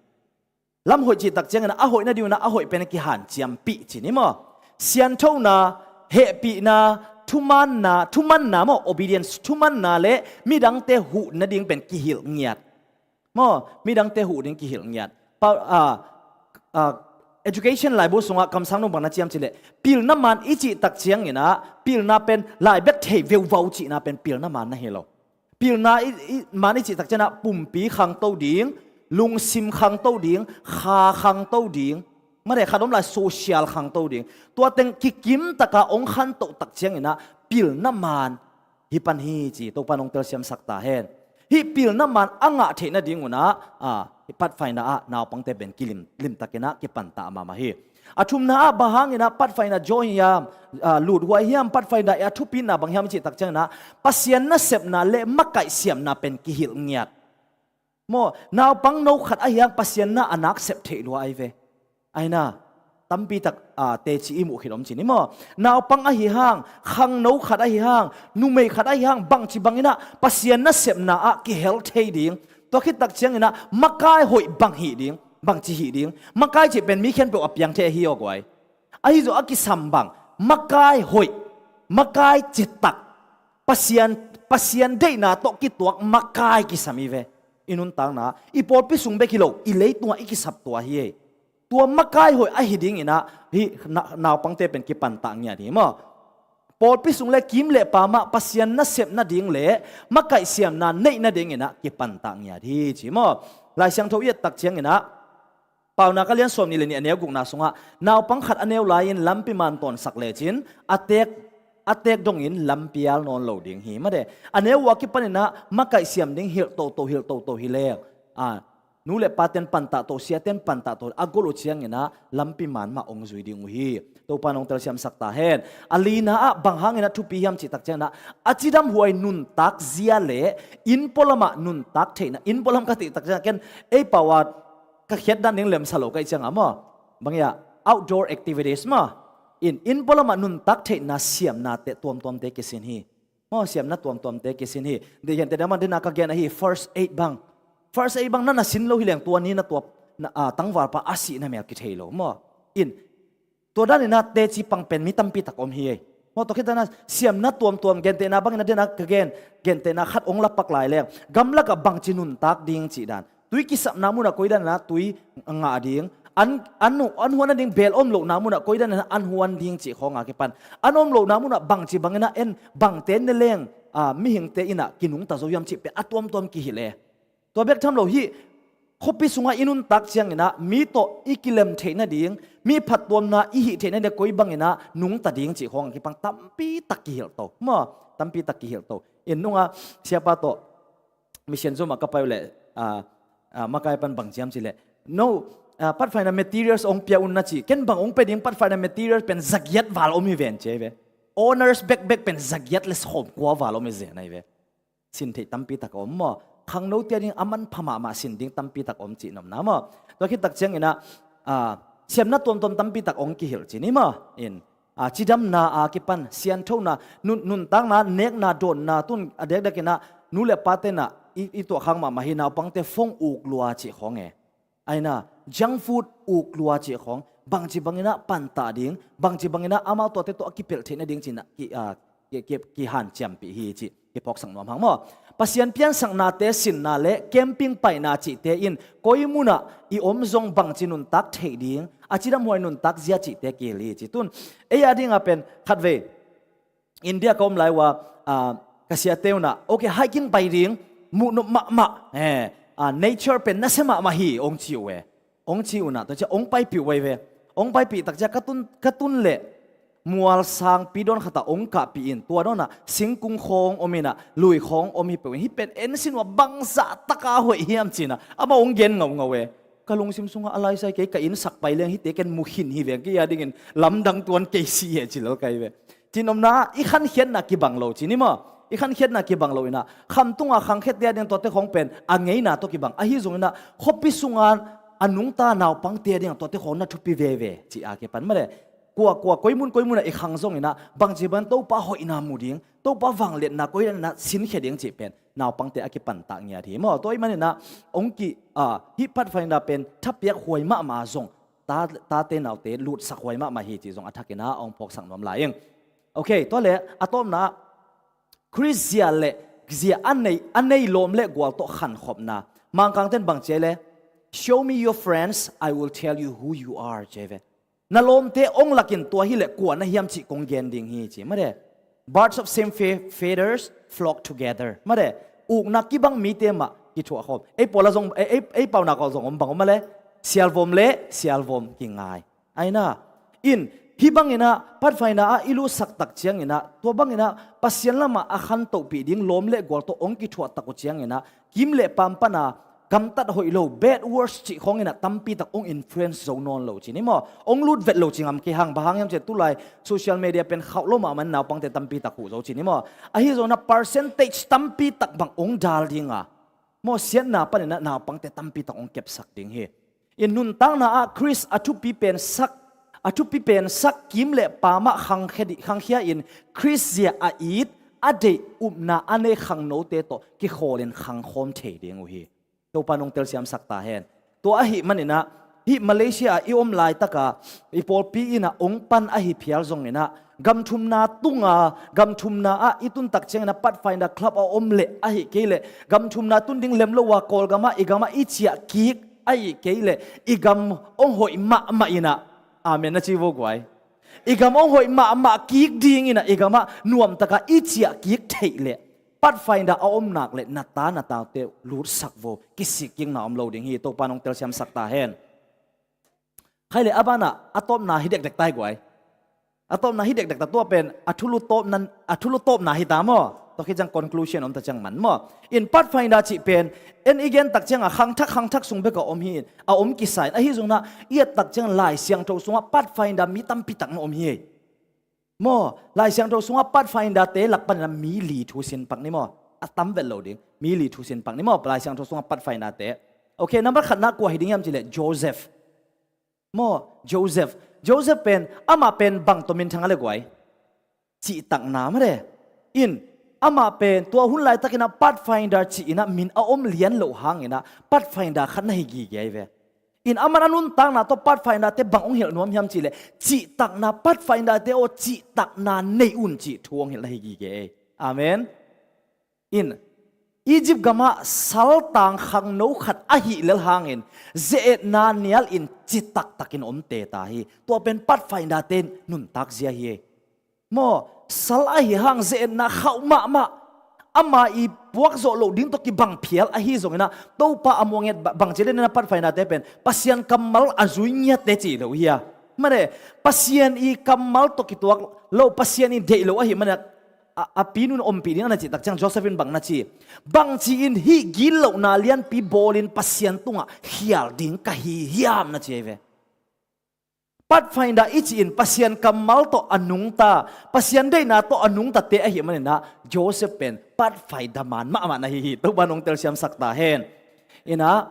Lam hoih cih tak ciangin a hoih nadingun a hoih pen a kihanciampih ci ni maw? Sianthona, hehpihna, thumaanna, thumaanna maw, obedience, thumaanna le midangte huh nading pen kihilh ngiat. Maw, midangte huh ding kihilh ngiat. Pa, a, a, education laibu sungah kamsang nung bang na ciam cileh, pilna maan i cih tak cianginah pilna pen lai bek thei veuvau cihna pen pilna maan na hi lo. Pilna i, i, maan i cih tak cianah pumpi khangto ding, lungsim khangto ding, kha khangto ding, mare khat om lai social khangto ding. Tua teng kikimtaka ong khantoh tak cianginah pilna maan hi pan hi ci, Topa nong telsiamsak ta hen. Hih pilna maan a ngah theih nadingunah, a, hih patfaina ah naupangte pen kilim, limtakinah kipantah mahmah hi. A thumna ah bang hanginah patfaina jaw hiam, a, luthuai hiam, patfaina a thupina bang hiam i cih tak cianginah Pasian nasepna le makaih siamna pen kihilh ngiat. Maw, naupang no khat ahi hang Pasian na a nak sep theih lua ai ve. Aina, tampitak, a, teci i muh khit om ci ni maw? Naupang ahi hang, khangno khat ahi hang, numei khat ahi hang, bangci banginah Pasian nasepna ah kihel thei ding. Tua khit tak cianginah makai hoih bang hih ding, bangci hih ding. Makai cih pen mi khempeuh a piang thei ahi aw guai. Ahi zong a kisam bang, makai hoih, makai citak, Pasian, Pasian deihna tawh kituak makai kisam hi ve. I nuntakna, i pawlpi sung bek hi lo, i leitungah i kisap tua hi ei. Tua makai hoih ahi dinginah hih na, naupangte pen kipantah ngiat hi maw? Pawlpi sung le kim le pamah Pasian nasep nading le makaih siamna neih nadinginah kipantah ngiat hi ci maw? Lai Siangtho i et tak cianginah Paunak a lian sawm nih le nih a neu gukna sungah naupang khat a neu lai-in lampi maan tawnsak lecin a teek, a teek dongin lampial nawn lo ding hi made. A neu uh a kipaninah makaih siam ding hilh toto, hilh toto hi leng, a, nu le paten pantah to, siaten pantah to, a gol uh cianginah lampi maan mah ong zui ding uh hi. Topa nong telsiamsak ta hen. A lina ah bang hanginah thupi hiam cih tak cianginah a cidam huai nuntak zia le inn pualamah nuntak theihna, inn pualam ka tih tak cianginah ken ei pau a ka khiat dan ding lemsa lo ka ih cianga maw? Bang ia, outdoor activities maw? In, inn pualamah nuntak theihna siamnate tuamtuamte kisin hi. Maw, siamna tuamtuamte kisin hi. Dihente dama dina ka gen ahi first aid bang. First aid bang na na sin lo hi leng tua ni na tua na, a, tangvalpa a sihna mel kithei lo maw? In, tua daninah teci pang pen mi tampitak om hi ei. Maw, tua khitana siamna tuamtuam gentehna bangin a dena ka gen, gentehna khat ong lapak lai leng gamlakah bangci nuntak ding cih dan. Tui kisapna munah koi daninah tui ngah ding. An, an, an huan nading bel om lohna munah koi daninah an huan ding cih khawnga kipan. An om lohna munah bangci banginah en bangte ne leng, a, mihingte innah kinungta zo hiam cih pen a tuamtuam kihilh e. Tua bek tham lo hih, khuapi sungah i nuntak cianginah mi tawh i kilem theih nading, mi phattuamna i hih theih nading koi banginah nungta ding cih khawng a kipang tampitak kihilh to. Maw, tampitak kihilh to. Inn nunga siapa tawh mission zomah ka pai uh leh, a, a, makai pan bang ciam cileh, no, a, patfaina materials ong pia un na ci. Ken bang ong pia ding, patfaina materials pen zagiat val om hi ven ci ai ve. Honors backpack pen zagiat le sawmkua val om hi zen ai ve. Sin theih tampitak a om maw? Khangno tia ding a manpha mahmah sin ding tampitak a om cih nopna maw? Tua khit tak cianginah, a, siamna tuamtuam tampitak ong kihilh ci ni maw? In, a, cidamna a kipan, sianthona, nun, nuntakna, nekna, dawnna, tun a dekdek inah, nu le pa tenah, i, i tuahkhak mahmah hi naupangte phone uk lua cih khawng e. Aina, junk food uk lua cih khawng, bangci banginah pantah ding, bangci banginah amau tuate tawh a kipelh theih nading cinah, ki, a, ki, ki, kihanciampih hi cih, kiphawksak nuam hang maw. Pasian piansaknate sinna le camping paina cihte in, koi munah i om zong bangci nuntak theih ding, a cidamhuai nuntak zia cihte kihel hi ci tun. Ei a dingah pen, khatvei, India ka om lai uh a, ah, ka siate unah, okay, hiking pai ding, muhnop mahmah, eh, ah, nature pen nasia mahmah hi, ong ci uh e. Ong ci unah, tua cia ong paipih uh ai ve. Ong paipih tak cia ka tun, ka tun leh, mual sangpi dawn khatah ong kahpih in, tua dawnah, singkung khawng om inah, lui khawng om hi peuh in, hih pen en sin uh a bangzah taka hoih hiam cinah, amah ong gen ngaungau e. Ka lungsim sungah a laisai kei ka inn sak pai leng hihte ken mu khin hi veng kei a dingin lamdang tuan kei si e ci lel kai ve. Cinopna ah i khankhiatna kibang lo ci ni maw? I khankhiatna kibang lo inah khamtunga khangkhiatte a ding tuate khawng pen a ngeina tawh kibang. Ahi zonginah khuapi sunga a nungta naupangte a ding tuate khawng na thupi veve ci a kipan male. Kua kua koimun koimunah i khang zonginah bangci ban Topa hoihna mu ding, Topa vangliatna koilanah sinkhia ding cih pen naupangte a kipantah ngiat hi maw? Tua ih maninah ong ki, ah, hih Pathfinder pen thapiak huai mahmah zong, ta, tate naute lutsak huai mahmah hi cih zong a thakinah ong phawksak nuam lai ing. Okay, tua le a tawpna ah Khrist zia le zia a nei, a nei lawm le gual tawh khankhopna. Mangkangten bang ci ai le, "Show me your friends, I will tell you who you are," ci ai ve. Na lawmte ong lakin tua hileh kua na hiam cih kong gen ding hi ci. Made. Birds of same fe-, feathers flock together. Made. Ukna kibang mite mah kithuah khawm. Ei pawla zong, ei, ei, ei pauna kawk zong om bang om a le. Sialvom le, sialvom kingai. Aina. In, hih banginah, Pathfinder ah i lutsak tak cianginah, tua banginah, Pasian lamah a khantohpih ding lawm le gual tawh ong kithuah tak uh cianginah, kim le pam pana, gamtat hoih lo, bad words cih khawnginah tampitak ong influence zo nawn lo ci ni maw? Ong lut vet lo ci ngam kei hang, bang hang hiam cih tulai social media pen khauh lo mahmah naupangte tampitak huh zo ci ni maw? Ahi zonah percentage tampitak bang ong dal dinga maw, siatna paninah naupangte tampitak ong kepsak ding hi. In nuntakna ah Khrist a thupi pensak, a thupi pensak kim le pamah khangkhia di-, khangkhia in Khrist zia a it, a deih upna a nei khangnote tawh kikhawlin khangkhawm thei ding uh hi. Topa nong telsiamsak ta hen. Tua ahih maninah, hih Malaysia ah i om laitaka, i pawlpi inah ong pan ahi phial zonginah, gamthumna tunga, gamthumna ah i tuntak cianginah Pathfinder Club a om leh ahih kei leh, gamthumna tun ding lem lo a Kawlgamah, i gamah i ciah kik ahih kei leh, i gam ong hoih mahmah inah. Amen na ci vo guai. I gam ong hoih mahmah kik dinginah, i gamah nuamtaka i ciah kik theih leh, Pathfinder a om nak le na ta na taute lutsak vo, kisik kikna om lo ding hi, Topa nong telsiamsak ta hen. Khai le a banah a tawpna hi dekdek tai guai. A tawpna hi dekdek ta tua pen a thulu tawpna, a thulu tawpna hi ta maw? Tua khit ciang conclusion om ta ciang man maw? In Pathfinder cih pen en i gen tak cianga khangthak khangthak sung beka om hi in, a om kisa in, ahi zonah i et tak ciang Lai Siangtho sungah Pathfinder mi tampitak na om hi. Maw, Lai Siangtho sungah Pathfinder te lak panin a mi li thu sin pak ni maw? A tam vet lo ding. Mi li thu sin pak ni maw, Lai Siangtho sungah Pathfinder te. Okay, number khatna kua hi ding hiam cih leh Joseph. Maw, Joseph. Joseph pen, amah pen bang tawh minthang a le guai. Cihtakna made. In, amah pen, tua hun laitakinah Pathfinder cihinah min a om lian loh hanginah Pathfinder khat na hi gige ahi ve. In aman a nuntakna tawh Pathfinder te bang ong hilh nuam hiam cih leh, cihtakna Pathfinder te aw cihtakna nei un cih thu ong hilh na hi gige ei. Amen. In Egypt gamah saltang khangno khat ahih lel hangin ze-etna nial in citaktakin om te ta hi. Tua pen Pathfinder te nuntak zia hi ei. Maw, sal ahi hang ze-etna khauh mahmah. Ama i puak zawh loh ding tawh kibang phial ahi zonginah Topa a muanget ba-, bang ci le nena Pathfinder te pen Pasian kammal a zui ngiatte ci lo hi a. Mane, Pasian i kammal tawh kituak lo, Pasian i deih lo ahi mane a, a pinun ompih ding a na cih tak ciang Joseph in bang na ci? Bang ci-in hih gitlohna lianpi bawlin Pasian tungah khial ding ka hi hiam na ci ahi ve. Pathfinder i ci-in Pasian kammal tawh a nungta, Pasian deihna tawh a nungtate ahi maninah Joseph pen Pathfinder man mahmah na hi hi. Topa nong telsiamsak ta hen. Inah,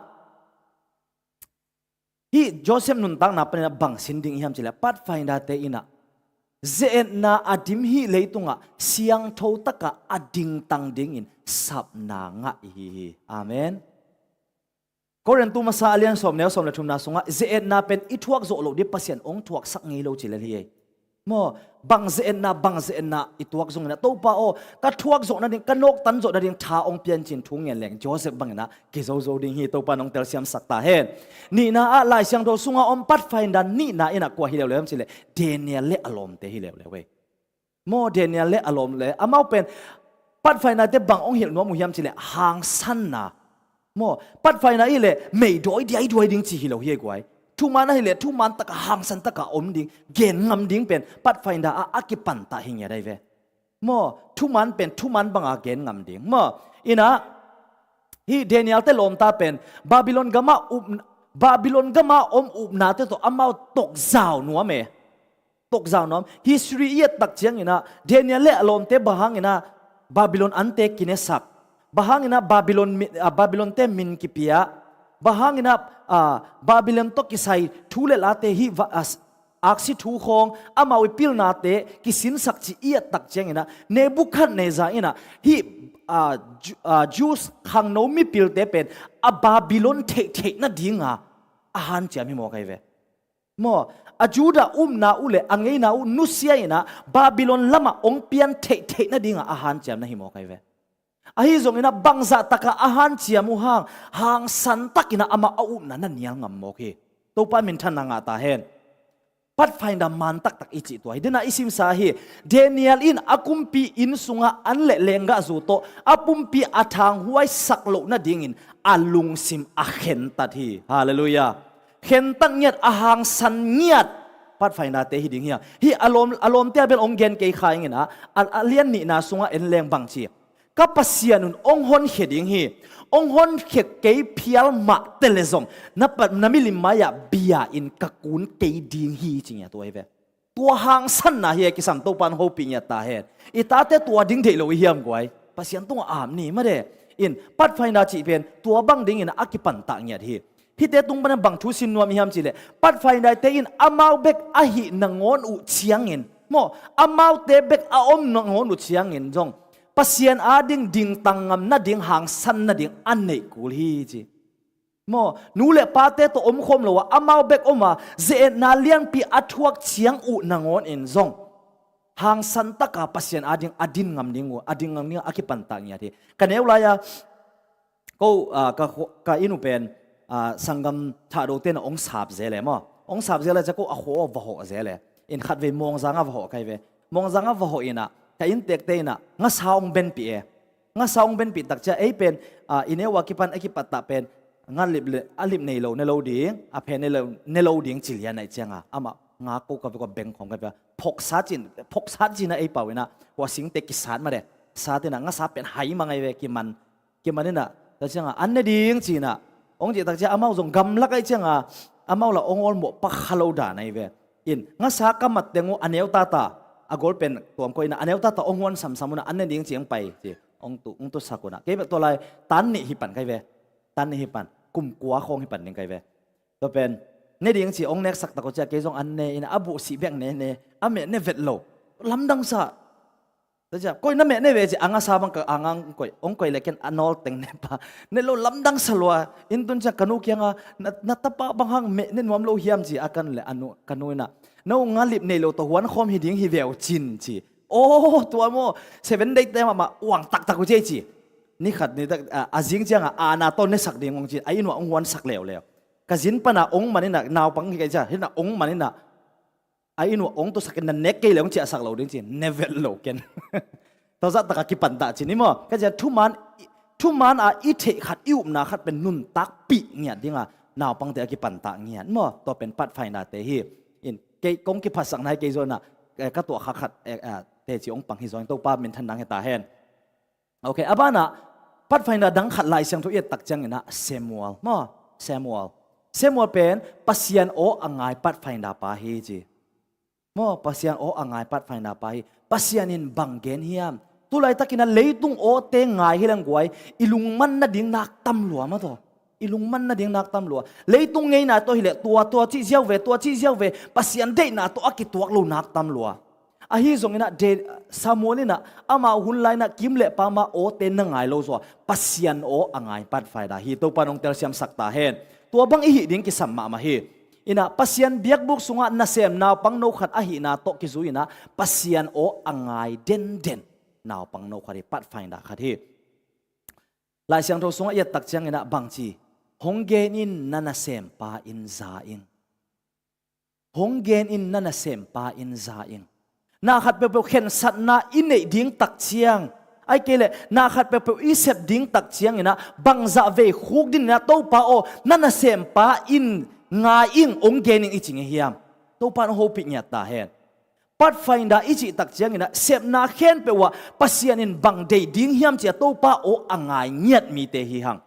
hih Joseph nuntakna paninah bang sin ding i hiam cih leh Pathfinder te inah ze-etna a dim hih leitungah siangtho takah a dingtang dingin sapna ngah i hi hi. Amen. Korintu masa a lian sawm neu sawm le thumna sungah ze-etna pen i thuak zawh loh dih Pasian hong thuaksak ngei lo ci lel hi ei. Maw, bang ze-etna, bang ze-etna i tuak zongin ah, Topa aw, ka thuak zawh nading, ka nawktan zawh nading tha hong piancin thu ngen leng Joseph bangin ah kizozo ding hi. Topa nong telsiamsak ta hen. Nihna ah Lai Siangtho sunga om Pathfinder nihna in ah kua hi leuleu hiam cileh Daniel le a lawmte hi leuleu ei. Maw, Daniel le a lawm le amau pen Pathfinder te bang hong hilh nuam uh hiam cileh hangsanna. Maw, Pathfinder i leh meidawi diaiduai ding ci hi lo hi ei guai. Thuman ahi leh thuman takah hangsan takah om ding, gen ngam ding pen Pathfinder ah a kipantah hi ngiat ahi ve. Maw, thuman pen thuman banga gen ngam ding. Maw, in ah hih Daniel te lawmta pen Babylon gamah up, Babylon gamah om upnate tawh amau tokzau nuam e. Tokzau nuam. History i et tak ciangin ah Daniel le a lawmte bang hangin ah Babylon ante kinesak, bang hangin ah Babylon mi-, ah, Babylon te min kipia, bang hangin ah, ah, Babylon tawh kisai thu le late hih va-, ah, s-, aksi thu khawng amau i pilnate kisinsak cih i et tak ciangin ah Nebuchadnezzar in ah hih, ah, Ju-, ah, Jews khangno mipilte pen a Babylon theihtheih nadinga a hanciam hi mawk ahi ve. Maw, a Judah upna uh le a ngeina uh nusia in ah Babylon lamah hong pian theihtheih nadinga a hanciam na hi mawk ahi ve. Ahi zongin ah bangzah takah a hanciam uh hang, hangsan takin ah amah a upna na nial ngam mawk hi. Topa minthanna ngah ta hen. Pathfinder man taktak i cih tua hi. Dena i simsa hi. Daniel in a kumpi inn sungah an le lenggahzu tawh a pumpi a thanghuaisak loh nadingin a lungsim a khentat hi. Halleluiah. Khentat ngiat, a hangsan ngiat Pathfinder te hi ding hi a. Hih a lawm, a lawmte a bel hong gen kei kha ingin ah, a, a lian nihna sungah en leng bang ci. Ka Pasian un hong honkhia ding hi. Hong honkhia kei phial mah teh le zong na pa, na milim mai-ah bia in ka kun kei ding hi ci ngiat uh ahi ve. Tua hangsanna hi a kisam Topa in hopih ngiat ta hen. I tate tua ding deih lo i hiam guai? Pasian tungah ap ni made. In Pathfinder cih pen tua bang dingin a kipantah ngiat hi. Hihte tung panin bang thu sin nuam i hiam cihleh Pathfinder te in amau bek ahih nangawn uh ciangin, maw, amaute bek a om nangawn uh ciangin zong Pasian ading dingtang ngam nading, hangsan nading a neih kul hi ci. Maw, nu le pate tawh omkhawm lo a, amau bek om a, ze-etna lianpi a thuak ciang uh nangawn in zong hangsan taka Pasian ading a din ngam ding uh, a din ngam ding a kipantah ngiat hi. Ka neu lai-a ko, ah, ka kho-, ka inn uh pen, ah, sanggam thahdote na ong sap zel e maw. Ong sap zel e cia ko a kho va hawh zel e. In khatvei Mawngzang a va hawh kai ve. Mawngzang a va hawh inah ka inntekte inah ngasa ong benpih e. Ngasa ong benpih tak cia ei pen, ah, i neu a kipan a kipattah pen nga lip le, a lip nei lo ne lo ding, a phe ne lo, ne lo ding ci lian aih cianga amah nga ko ka ve ko beng khawng ka ve. Phoksa cin, phoksa cina ei pau inah hua singte kisat mah de. Sat inah ngasa pen hai mah ngai ve kiman. Kiman inah, ta cianga an ne ding ci inah ong cih tak cia amau zong gamlak aih cianga amau la ong awlmawh pakha lo dan ahi ve. In ngasa ka mat teng uh a neu tata, a gol pen tuam koi inah a neu tata ong huan samsam unah an ne ding ci ong pai ci. Ong tu, ong tu sak unah kei bek tua lai tan nih hi pan kai ve. Tan nih hi pan, kum kua khawng hi pan ding kai ve. Tua pen ne ding ci ong neksak tak uh cia kei zong an ne inah a buh sih bek ne ne, a meh ne vet lo. Lamdang sa. Tua cia koi na meh ne ve ci a ngasa bang ka a ngang koi, ong koi le ken a nawl teng ne pa. Ne lo lamdang sa lua. In tun cia ka nu kianga na, na tapa bang hang meh ne nuam lo hiam ci a kan le a nu, ka nu inah no nga lip nei lo tawh huan khawm hi ding hi veu cin ci. Aw, tua maw, seven day te mahmah uang taktak uh ci ei ci. Ni khat ni tak, a, a zing cianga a na tawh nesak ding ong ci a inn uah ong huansak leuleu. Ka zin pana ong man inah naupang hi kai cia hinah ong man inah a inn uah ong tusak in na nek kei le ong ciahsak lo ding ci, ne vet lo ken. Tawzah taka kipantah ci ni maw. Ka cia thuman, thuman a i theih khat, i upna khat pen nuntakpih ngiat dinga naupangte a kipantah ngiat maw. Tua pen Pathfinder te hi. In kei kong kiphatsakna hi kei zonah, eh, ka tuah kha khat, eh, eh, teci ong pang hi zongin Topa minthan nang hi ta hen. Ok, a banah Pathfinder dang khat Lai Siangtho i et tak cianginah Samuel maw. Samuel. Samuel pen Pasian aw a ngai Pathfinder pa hi ci. Maw, Pasian aw a ngai Pathfinder pa hi. Pasian in bang gen hiam? Tulaitakinah leitung awte ngai hi leng guai, i lungman nading nak tam lua mah tawh. I lungman nading nak tam lua. Leitung ngeina tawh hileh tua, tua cih ziau ve, tua cih ziau ve, Pasian deihna tawh a kituak lo nak tam lua. Ahi zongin ah, Samuel in ah amau hun lai-in ah kim le pam a awte na ngai lo zaw a, Pasian aw a ngai Pathfinder hi. Topa in hong telsiamsak ta hen. Tua bang i hih ding kisam mahmah hi. In ah Pasian biakbuk sungah nasem naupangno khat ahihna tawh kizui-in ah Pasian aw a ngai denden naupangno khat hi, Pathfinder khat hi. Lai Siangtho sungah i et tak ciangin ah bangci, hong gen in, na nasempa in za in. Hong gen in, na nasempa in za in. Na khat peuhpeuh khensatna i neih ding tak ciang, ahih kei leh na khat peuhpeuh i sep ding tak ciangin ah bangzah vei khuk dingin ah Topa aw, na nasempa in ngai ing, hong gen ing i ci ngei hiam? Topa in hong hopih ngiat ta hen. Pathfinder i cih tak ciangin ah sepna khempeuh ah Pasian in bang deih ding hiam ci-a Topa aw a ngai ngiat mite hi hang.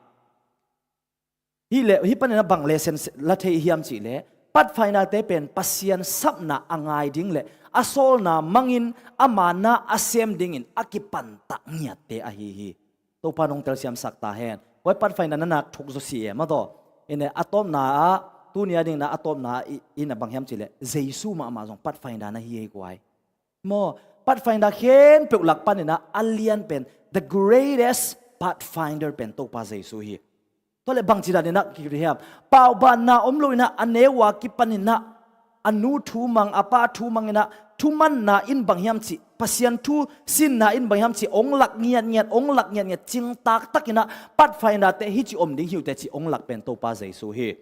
Hih leh, hih panin ah bang lesson la thei hiam cih leh, Pathfinder-te pen Pasian sapna a ngai ding le a sawlna mangin ama na a sem dingin a kipantak ngiatte ahi hi. Topa in hong telsiamsak ta hen. Koi Pathfinder na nak thuk zaw si e, maw taw. In ah a tawpna ah, tuni a dingin ah a tawpna ah i, in ah bang hiam cih leh, Jesu mahmah zong Pathfinder na hi hi guai. Maw, Pathfinder khempeuh lak panin ah a lian pen, the greatest Pathfinder pen Topa Jesu hi. Tua leh bangci danin ah kikri hiam? Paubanna om loin ah a neu a kipanin ah a nu thu mang, a pa thu mangin ah thumanna in bang hiam cih, Pasian thu sinna in bang hiam cih hong lak ngiatngiat, hong lak ngiatngiat, cingtak takin ah Pathfinder-te hih ci om ding hi uh teh ci hong lak pen Topa Jesu hi.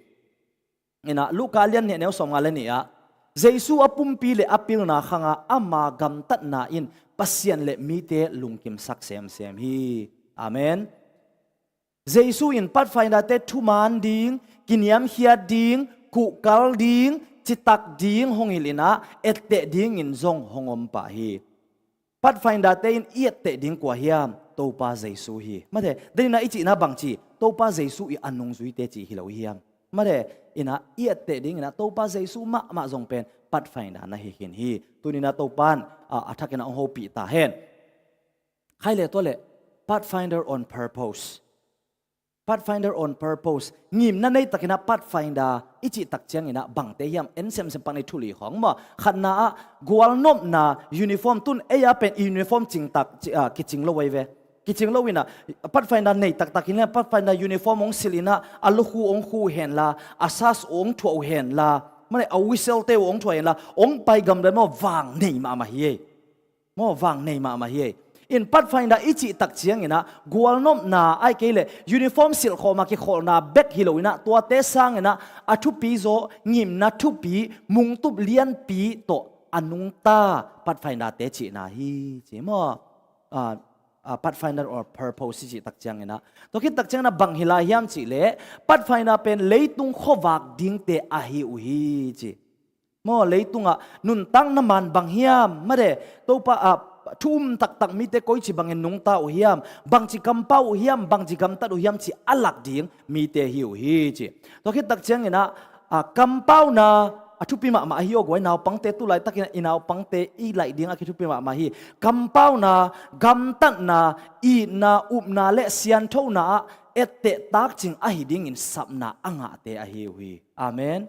In ah Luka lian nih, neu sawmnga le nih ah, Jesu a pumpi le a pilna khangah ama gamtatna in Pasian le mite lungkimsak semsem hi. Amen. Jesu in Pathfinder-te thuman ding, kiniamkhiat ding, kuhkal ding, citak ding hong hilh in ah etteh dingin zong hong om pah hi. Pathfinder-te in i etteh ding kua hiam? Topa Jesu hi. Mate, den in ah i cihna bangci, Topa Jesu i a nungzuite ci hi lo hiam? Mate, in ah i etteh dingin ah Topa Jesu mahmah zong pen Pathfinder na hi khin hi. Tuni-in ah Topa in, ah, a thakin ah hong hopih ta hen. Khai le tua le, Pathfinder on purpose. Pathfinder on purpose. Ngimna nei takin ah Pathfinder i cih tak ciangin ah bangte hiam, en semsem pak ni, thu li khawng maw. Khatna ah, gualnopna uniform, tun ei a pen uniform cingtak, ci-, ah, kicing lo ei ve. Kicing lo in ah, Pathfinder nei taktak in ah, Pathfinder uniform hong silh in ah, a lukhu hong khu hen la, a sas hong thuah uh hen la, mane a whistle-te uh hong thuah hen la, hong pai gam le maw, vang nei mahmah hi ei. Maw, vang nei mahmah hi ei. In Pathfinder i cih tak ciangin ah, gualnopna ahih kei leh uniform silhkhawm a kikholhna bek hi lo in ah, tuate sangin ah a thupi zaw, ngimna thupi, mungtup lianpi tawh a nungta Pathfinder-te cihna hi, ci maw. Ah, ah, Pathfinder on purpose i cih tak ciangin ah, tua khit tak ciangin ah bang hi lai hiam cih leh, Pathfinder pen leitung khuavak dingte ahi uh hi, ci. Maw, leitungah nuntakna man bang hiam? Mate, Topa, ah, thu um taktak mite koici bangin nungta uh hiam? Bangci kampau uh hiam? Bangci gamtat uh hiam, ci a lak ding mite hi uh hi, ci. Tua khit tak ciangin ah, ah, kampauna a thupi mahmah ahi aw guai, naupangte, tu laitakin ah i naupangte i laih ding a kithupi mahmah hi. Kampauna, gamtatna, itna, upna le sianthona ah etteh takcing ahi dingin sapna a ngahte ahi uh hi. Amen.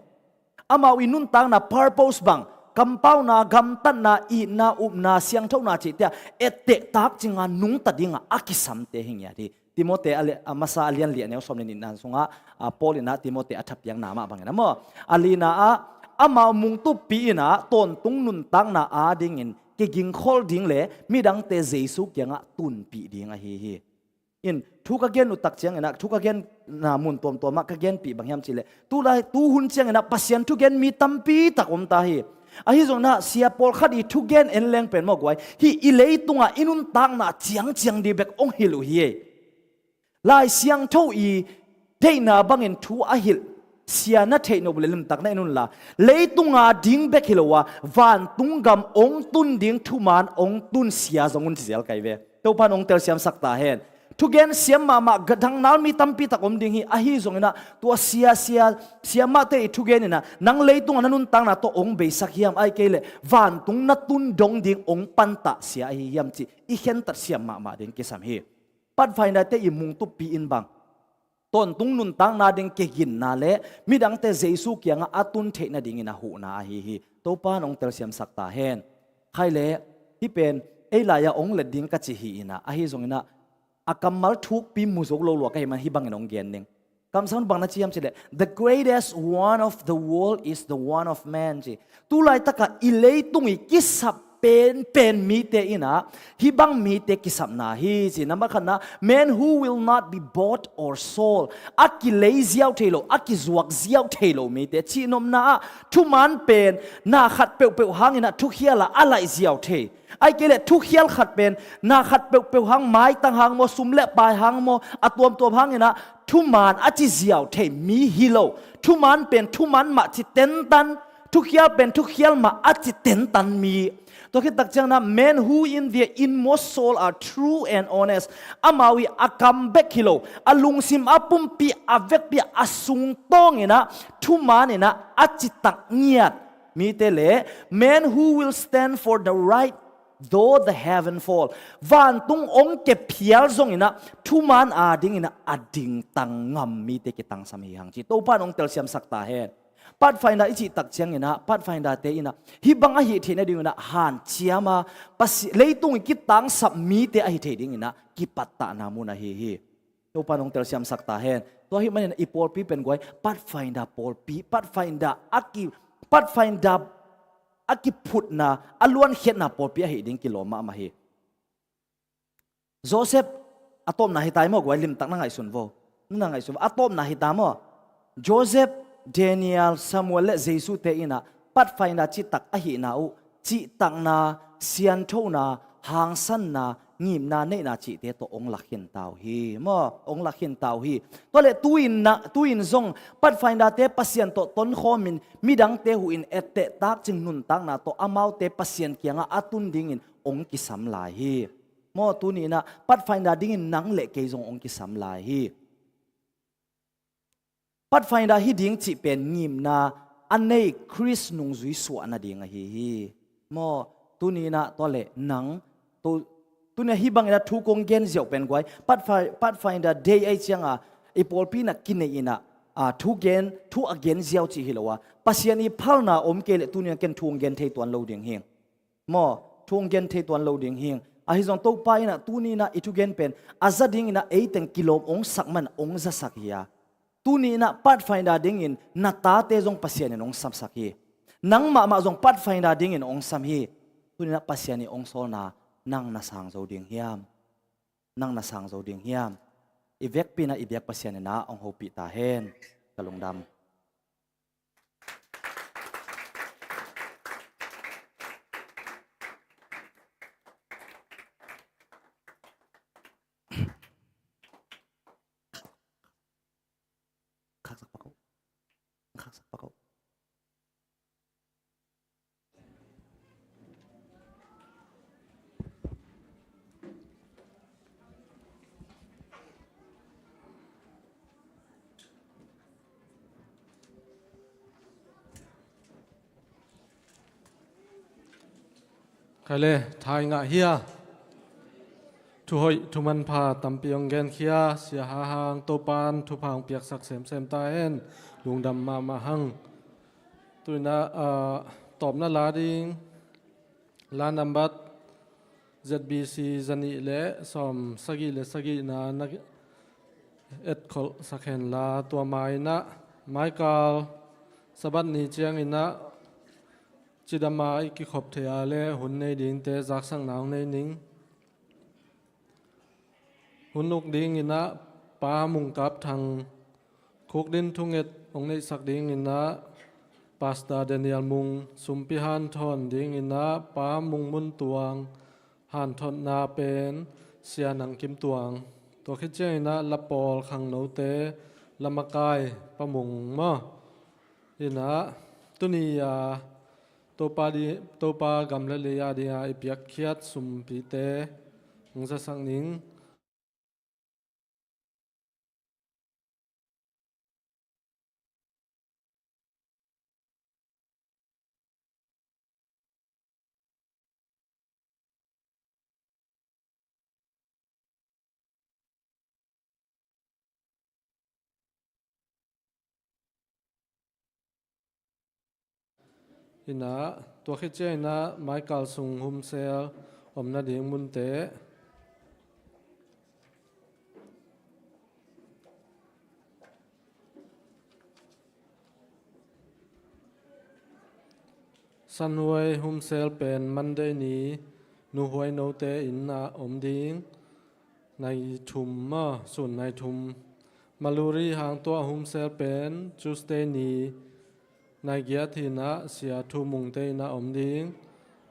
Amau i nuntakna purpose bang, kampauna, gamtatna, itna, upna, sianthona cihte ah etteh takcing a nungta ding a a kisamte hi ngiat hi. Timoti a le-, a masa a lian li, a neu sawm le nihna sungah, ah, Paul in ah Timoti a thapiakna mah bangin ah maw, a lina ah, amau mungtup pi in ah tawntung nuntakna adingin kigingkhol ding le midangte Jesu kiangah tunpih ding ahi hi. In, thu ka gen uh tak ciangin ah, thu ka genna mun tuamtuam ah ka genpih bang hiam cih leh, tu lai, tu hun ciangin ah Pasian thugen mi tampi tak om ta hi. Ahi zongin ah sia pawlkhat i thugen en leng pen maw guai, hih i leitungah i nuntakna ciangciang ding bek hong hilh uh hi ei. Lai Siangtho i deihna bangin thu a hilh sia na theih nop uh leh limtak na en un la, leitunga ding bek hi lo a, vantung gam hong tun ding thuman hong tun sia zong un ci zel kai ve. Topa in hong telsiamsak ta hen. Thugen siam mahmah, gadang nal mi tampi tak om ding hi, ahi zongin ah tua sia, sia, siamahte i thugen in ah nang leitungah na nuntakna tawh hong beisak hiam, ahih kei leh vantung na tun dong ding hong pantah sia ahi hiam cih i khentat siam mahmah ding kisam hi. Pathfinder-te i mungtup pi in bang, tawntung nuntakna ding kiginna le midangte Jesu kiangah a tun theih nadingin a huhna ahi hi. Topa in hong telsiamsak ta hen. Khai le, hih pen ei lai-ah hong let ding ka ci hi inah, ahi zonginah a kammal thukpi mu zo lo lua ka hih man hih bangin hong gen ning. Kamsang bang na ci hiam cih leh, "The greatest want of the world is the want of man," ci. Tu laitakah i leitung i kisap penpen mite inah hih bang mite kisapna hi ci. Nambat khatna, "Men who will not be bought or sold." A kilei ziau thei lo, a kizuak ziau thei lo mite. Cihnopna ah thuman pen na khat peuhpeuh hanginah thukhial ah a laih ziau thei. Ahih kei leh thukhial khat pen na khat peuhpeuh hang, maitang hang maw, sum le pai hang maw, a tuamtuam hanginah thuman a ci ziau thei mi hi lo. Thuman pen thuman mah ci tentan, thukhial pen thukhial mah a ci tentan mi. Tua khit tak ciangin ah, "Men who in their inmost soul are true and honest." Amau i a kam bek hi lo, a lungsim a pumpi, a vekpi, a sungtawng inah thuman inah a citak ngiat mite le, "Men who will stand for the right though the heaven fall." Vantung hong kephial zonginah thuman adinginah a dingtang ngam mite kitangsam hi hang ci. Topa in hong telsiamsak ta hen. Pathfinder i cih tak cianginah, Pathfinder-te inah hih bang ahi theih nadinginah hanciam a, Pasi-, leitung i kitangsap mite ahi thei dinginah kipattahna mun ahi hi. Topa in hong telsiamsak ta hen. Tua ahih manin i pawlpi pen guai, Pathfinder pawlpi, Pathfinder a ki, Pathfinder a kiphutna, a luankhiatna pawlpi ahi ding kilawm mahmah hi. Joseph a tawpna hi ta maw, guai, limtak na ngaihsun vo. Na ngaihsun vo. A tawpna hi ta maw. Joseph, Daniel, Samuel le Jesu-te inah Pathfinder citak ahihna uh, cihtakna, sianthona, hangsanna, ngimna neihna cihte tawh hong lakhin ta uh hi. Maw, hong lakhin ta uh hi. Tua leh tu-in na, tu-in zong Pathfinder-te Pasian tawh tonkhawmin midangte huhin etteh takcing nuntakna tawh amaute Pasian kiangah a tun dingin hong kisam lai hi. Maw, tuni inah Pathfinder dingin nang le kei zong hong kisam lai hi. Pathfinder hi ding cih pen ngimna a nei Khrist nungzui suah nading ahi hi. Maw, tuni inah tua le nang, tu, tuni a hih bangin a thu kong gen ziau pen guai, Pathfi-, Pathfinder Day ahi cianga i pawlpi inah kinei inah, a, thu gen, thu a gen ziau cih hi lo a, Pasian i phalna om kei le tuni a ken thu kong gen thei tuan lo ding hi. Maw, thu hong gen thei tuan lo ding hi. Ahi zong Topa inah tuni inah i thugen pen a za dinginah eiteng kilawm hong sak man hong zasak hi a, tuni inah Pathfinder dingin na tate zong Pasian in hong samsak hi. Nang mahmah zong Pathfinder dingin hong sam hi. Tuni inah Pasian i hong sawlna nang na sang zo ding hiam? Nang na sang zo ding hiam? I vekpi inah i biak Pasian inah hong hopih ta hen. Ka lungdam. Khaksak pak uh. Khaksak pak uh. Khai le, thai ngah hia. Thu hoih, thu manpha tampi hong genkhia, Sia Hahang Topan thupha hong piaksak semsem ta hen, lungdam mahmah hang. Tu inah, ah, tawpna la ding, la nambat Z B C zanih le sawm sagih le sagihna na etkholhsak hen la, tua ma inah Michael Sabbath ni ciang inah cidam a i kikhop thei a le hun nei dingte zaksakna hong nei ning. Hun uk ding inah Pa Mung Kap Thang, khukdin thunget hong neihsak ding inah Pastor Daniel Mung, sumpi hanthawn ding inah Pa Mung Mun Tuang, hanthotna pen Sia Nang Kim Tuang. Tua khit ciang inah la pawl khangnote, la makai Pa Mung maw. Inah tuni a Topa di, Topa gam le lei a dinga i piakkhiat sumpite hong zasak ning. Inah, tua khit ciangin ah Michael sung humsel om nading munte. Sanhuai humsel pen Monday ni nuhuai note in ah om ding, nai thum maw, sun nai thum. Maluri hang tua humsel pen Tuesday ni nai giat in ah Sia Thu Mungte in ah om ding.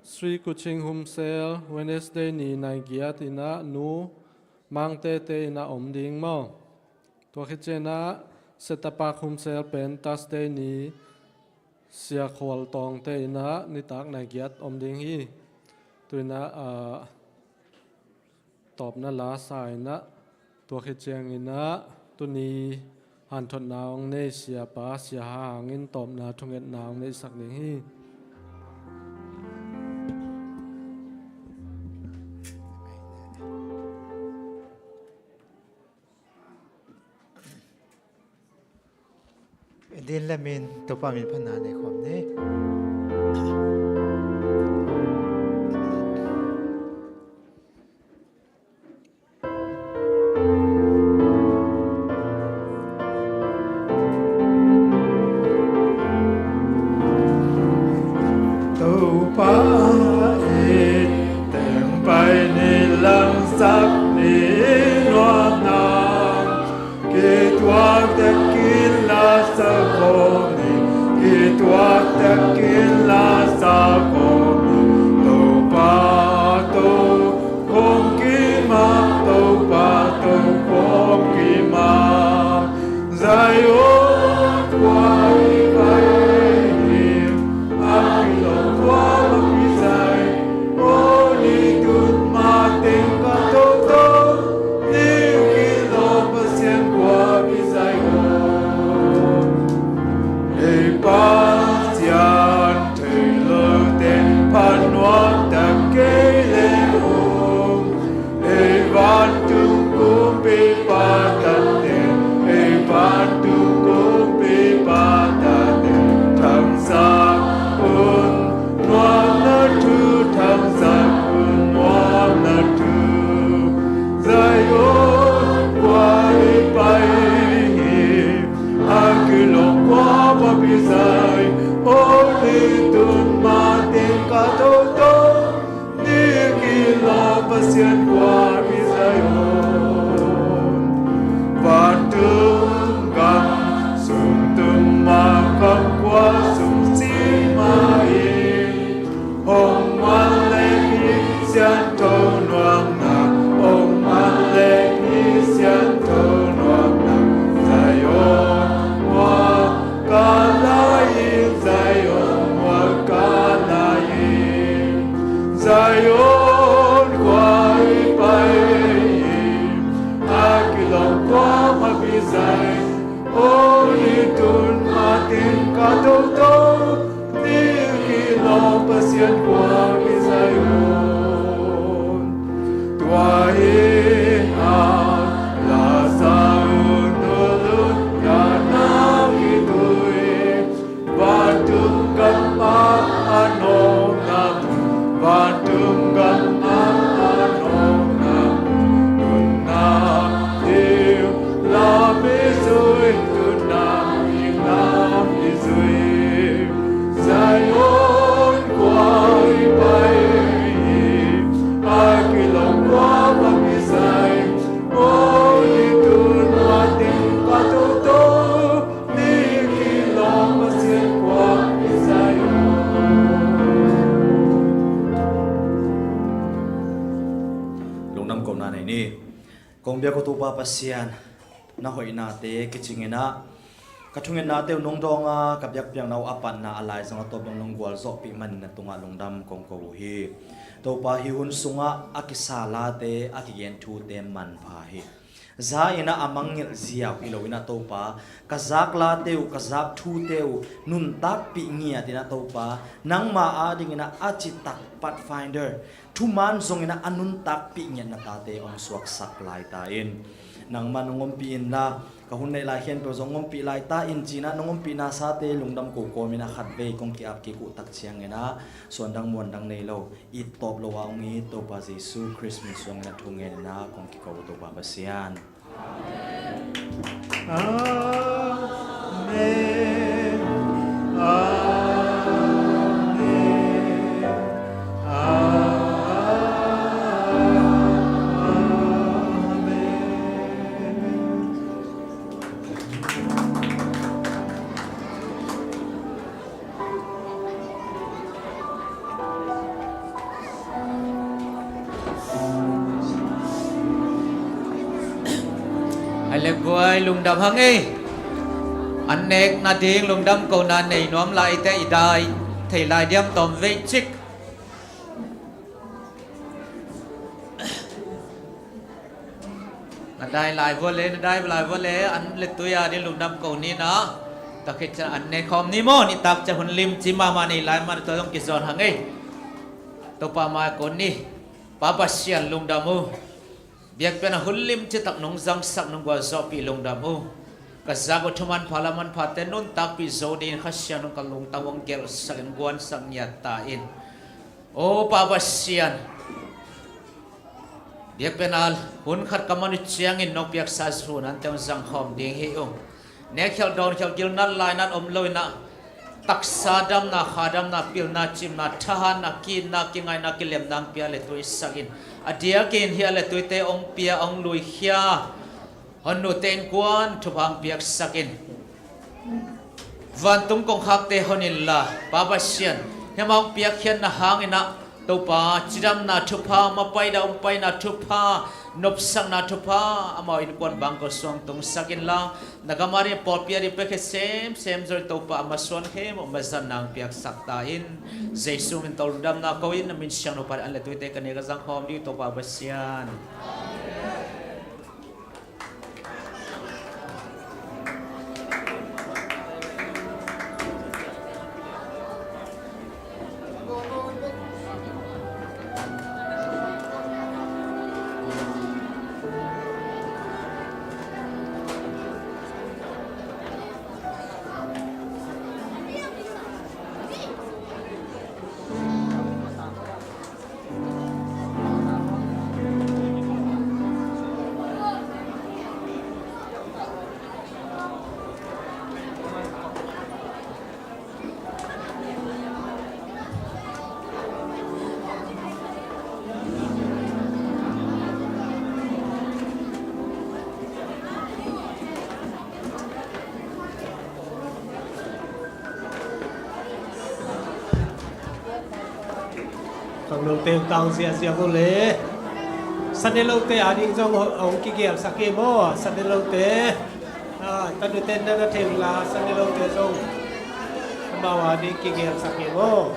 Sri Kuching humsel Wednesday ni nai giat in ah Nu Mangtete in ah om ding maw. Tua khit ciangin ah Setapak humsel pen Thursday ni Sia Khual Tawngte in ah nitak nai giat om ding hi. Tu in ah, ah, tawpna la sa in ah, tua khit ciangin ah tuni hanthotna hong nei siapa, Sia Hang in tawpna thungetna hong neihsak ding hi. Din le min Topa min phatna nei khawm ni. Topa in teng pai ni, langsak ni, nuamna kituak takin la sa khawm ni, kituak takin la sa khawm ni. Topa, To khawm kima, Topa, To khawm kima. Zion khua i pai hi, a kilawm khua Papi Zion. Holy Tun mateng ka toto, ni kilawm Pasian khua Papi Zion. Ei Pasian thei lo teng pha nuam tak kei leh um. Ei vantung kumpipa tate, ei vantung kumpipa tate, thangsak un nuamna thu, thangsak un nuamna thu. Zion khua i pai hi, a kilawm khua Papi Zion, Holy Tun mateng ka toto, ni kilawm Pasian khua Papi Zion. Vantung gam sung tung mah, gam khua sung si mah in, hong man leng hi siangtho nuamna, hong man leng hi siangtho nuamna. Zion khua ka lai in, Zion khua ka lai in. Zion khua i pai hi, a kilawm khua Papi Zion, Holy Tun mateng ka toto, ni kilawm Pasian khua Papi Zion. Tua hi a, la sa un, nulun dana kitui. Vantung gam ah a nawkna, vantung gam ah a nawkna, tun na i lam i zui, tun na i lam i zui. Zion khua i pai hi, a kilawm khua Papi Zion, Holy Tun mateng ka toto, ni kilawm Pasian khua Papi Zion. Lungdam kohna nei ni. Kong biak uh Topa Pasian, na hoihnate kicingin ah, ka thungetnate uh nong dawng a, ka biakpiakna uh a patna a lai zong a tawp dong nong gualzawhpih manin na tungah lungdam kong ko uh hi. Topa, hih hun sungah a kisa late, a kigen thute manpha hi. Za in ah a mangngilh ziau hi lo in ah Topa, ka zak late uh, ka zak thute uh nuntakpih ngiat in ah Topa, nangma adingin ah a citak Pathfinder, thuman zongin ah a nuntakpih ngiat na tate hong suaksak lai ta in. Nangmah nong ompih inla, ka hun neih lai khempeuh zong ompih lai ta in, ci-in ah nong ompihna sate lungdam ko kawmin ah khatvei kong ki-ap kik uh tak ciangin ah suandang muandang nei lo it tawp lo a om i Topa Jesu Khrist min suangin ah thu ngenin ah kong kiko uh Topa Pasian. Amen. Amen. Amen. Hai le guai, lungdam hang ei. An nek nading lungdam kona nei nuam lai te i dai thei lai diam tawm vei cik. Na dai lai vua le, na dai lai vua le, an le tui a ding lungdam ko ni na. Tua khit ciang an ne khawm ni maw, nitak ciang hun limci mahmah nei lai man tua zong kizawn hang ei. Topa mai ko ni. Pa Pasian lungdam uh. Biakpiak a hun limci tak nong zangsak nong gualzawhpih lungdam uh. Ka zak uh thuman pha laman phate nuntakpih zo dingin Kha Siangtho nong ka lungtang hong gelhsak in guansak ngiat ta in. O Pa Pasian. Biakpiakna hun khat ka man uh ciangin nong piaksa zunante hong zangkhawm ding hi uh. Nekkhialh dawnkhialh gilnat lainat om lo in ah taksa damna, kha damna, pilna, cimna, thahatna, kiitna, kingaihna, kilemna hong pia le tuisak in. A diakin hih a le tuite hong pia hong luikhia Hon nute innkuan thupha hong piaksak in. Vantung kongkhakte hon inla, Pa Pasian, hih amau hong piakkhiatna hangin ah, Topa, cidamna thupha, mapaina hong paina thupha, nopsakna thupha, amau innkuan bang ko suang tungsak inla, na gam a ding pawlpi a ding piakkhiat semsem zong Topa, a masuan khempeuh mazatna hong piaksak ta in. Jesu min tawh lungdamna ko in, na min siangtho pan an le tuite ka ne ka zangkhawm ding Topa Pasian. Khangnote tang ziahziah uh le. Sate lote a ding zong hong kigelsak hi maw, sate lote. Ah, tanute na na thei uh la, sate lote zong amau a ding kigelsak hi maw.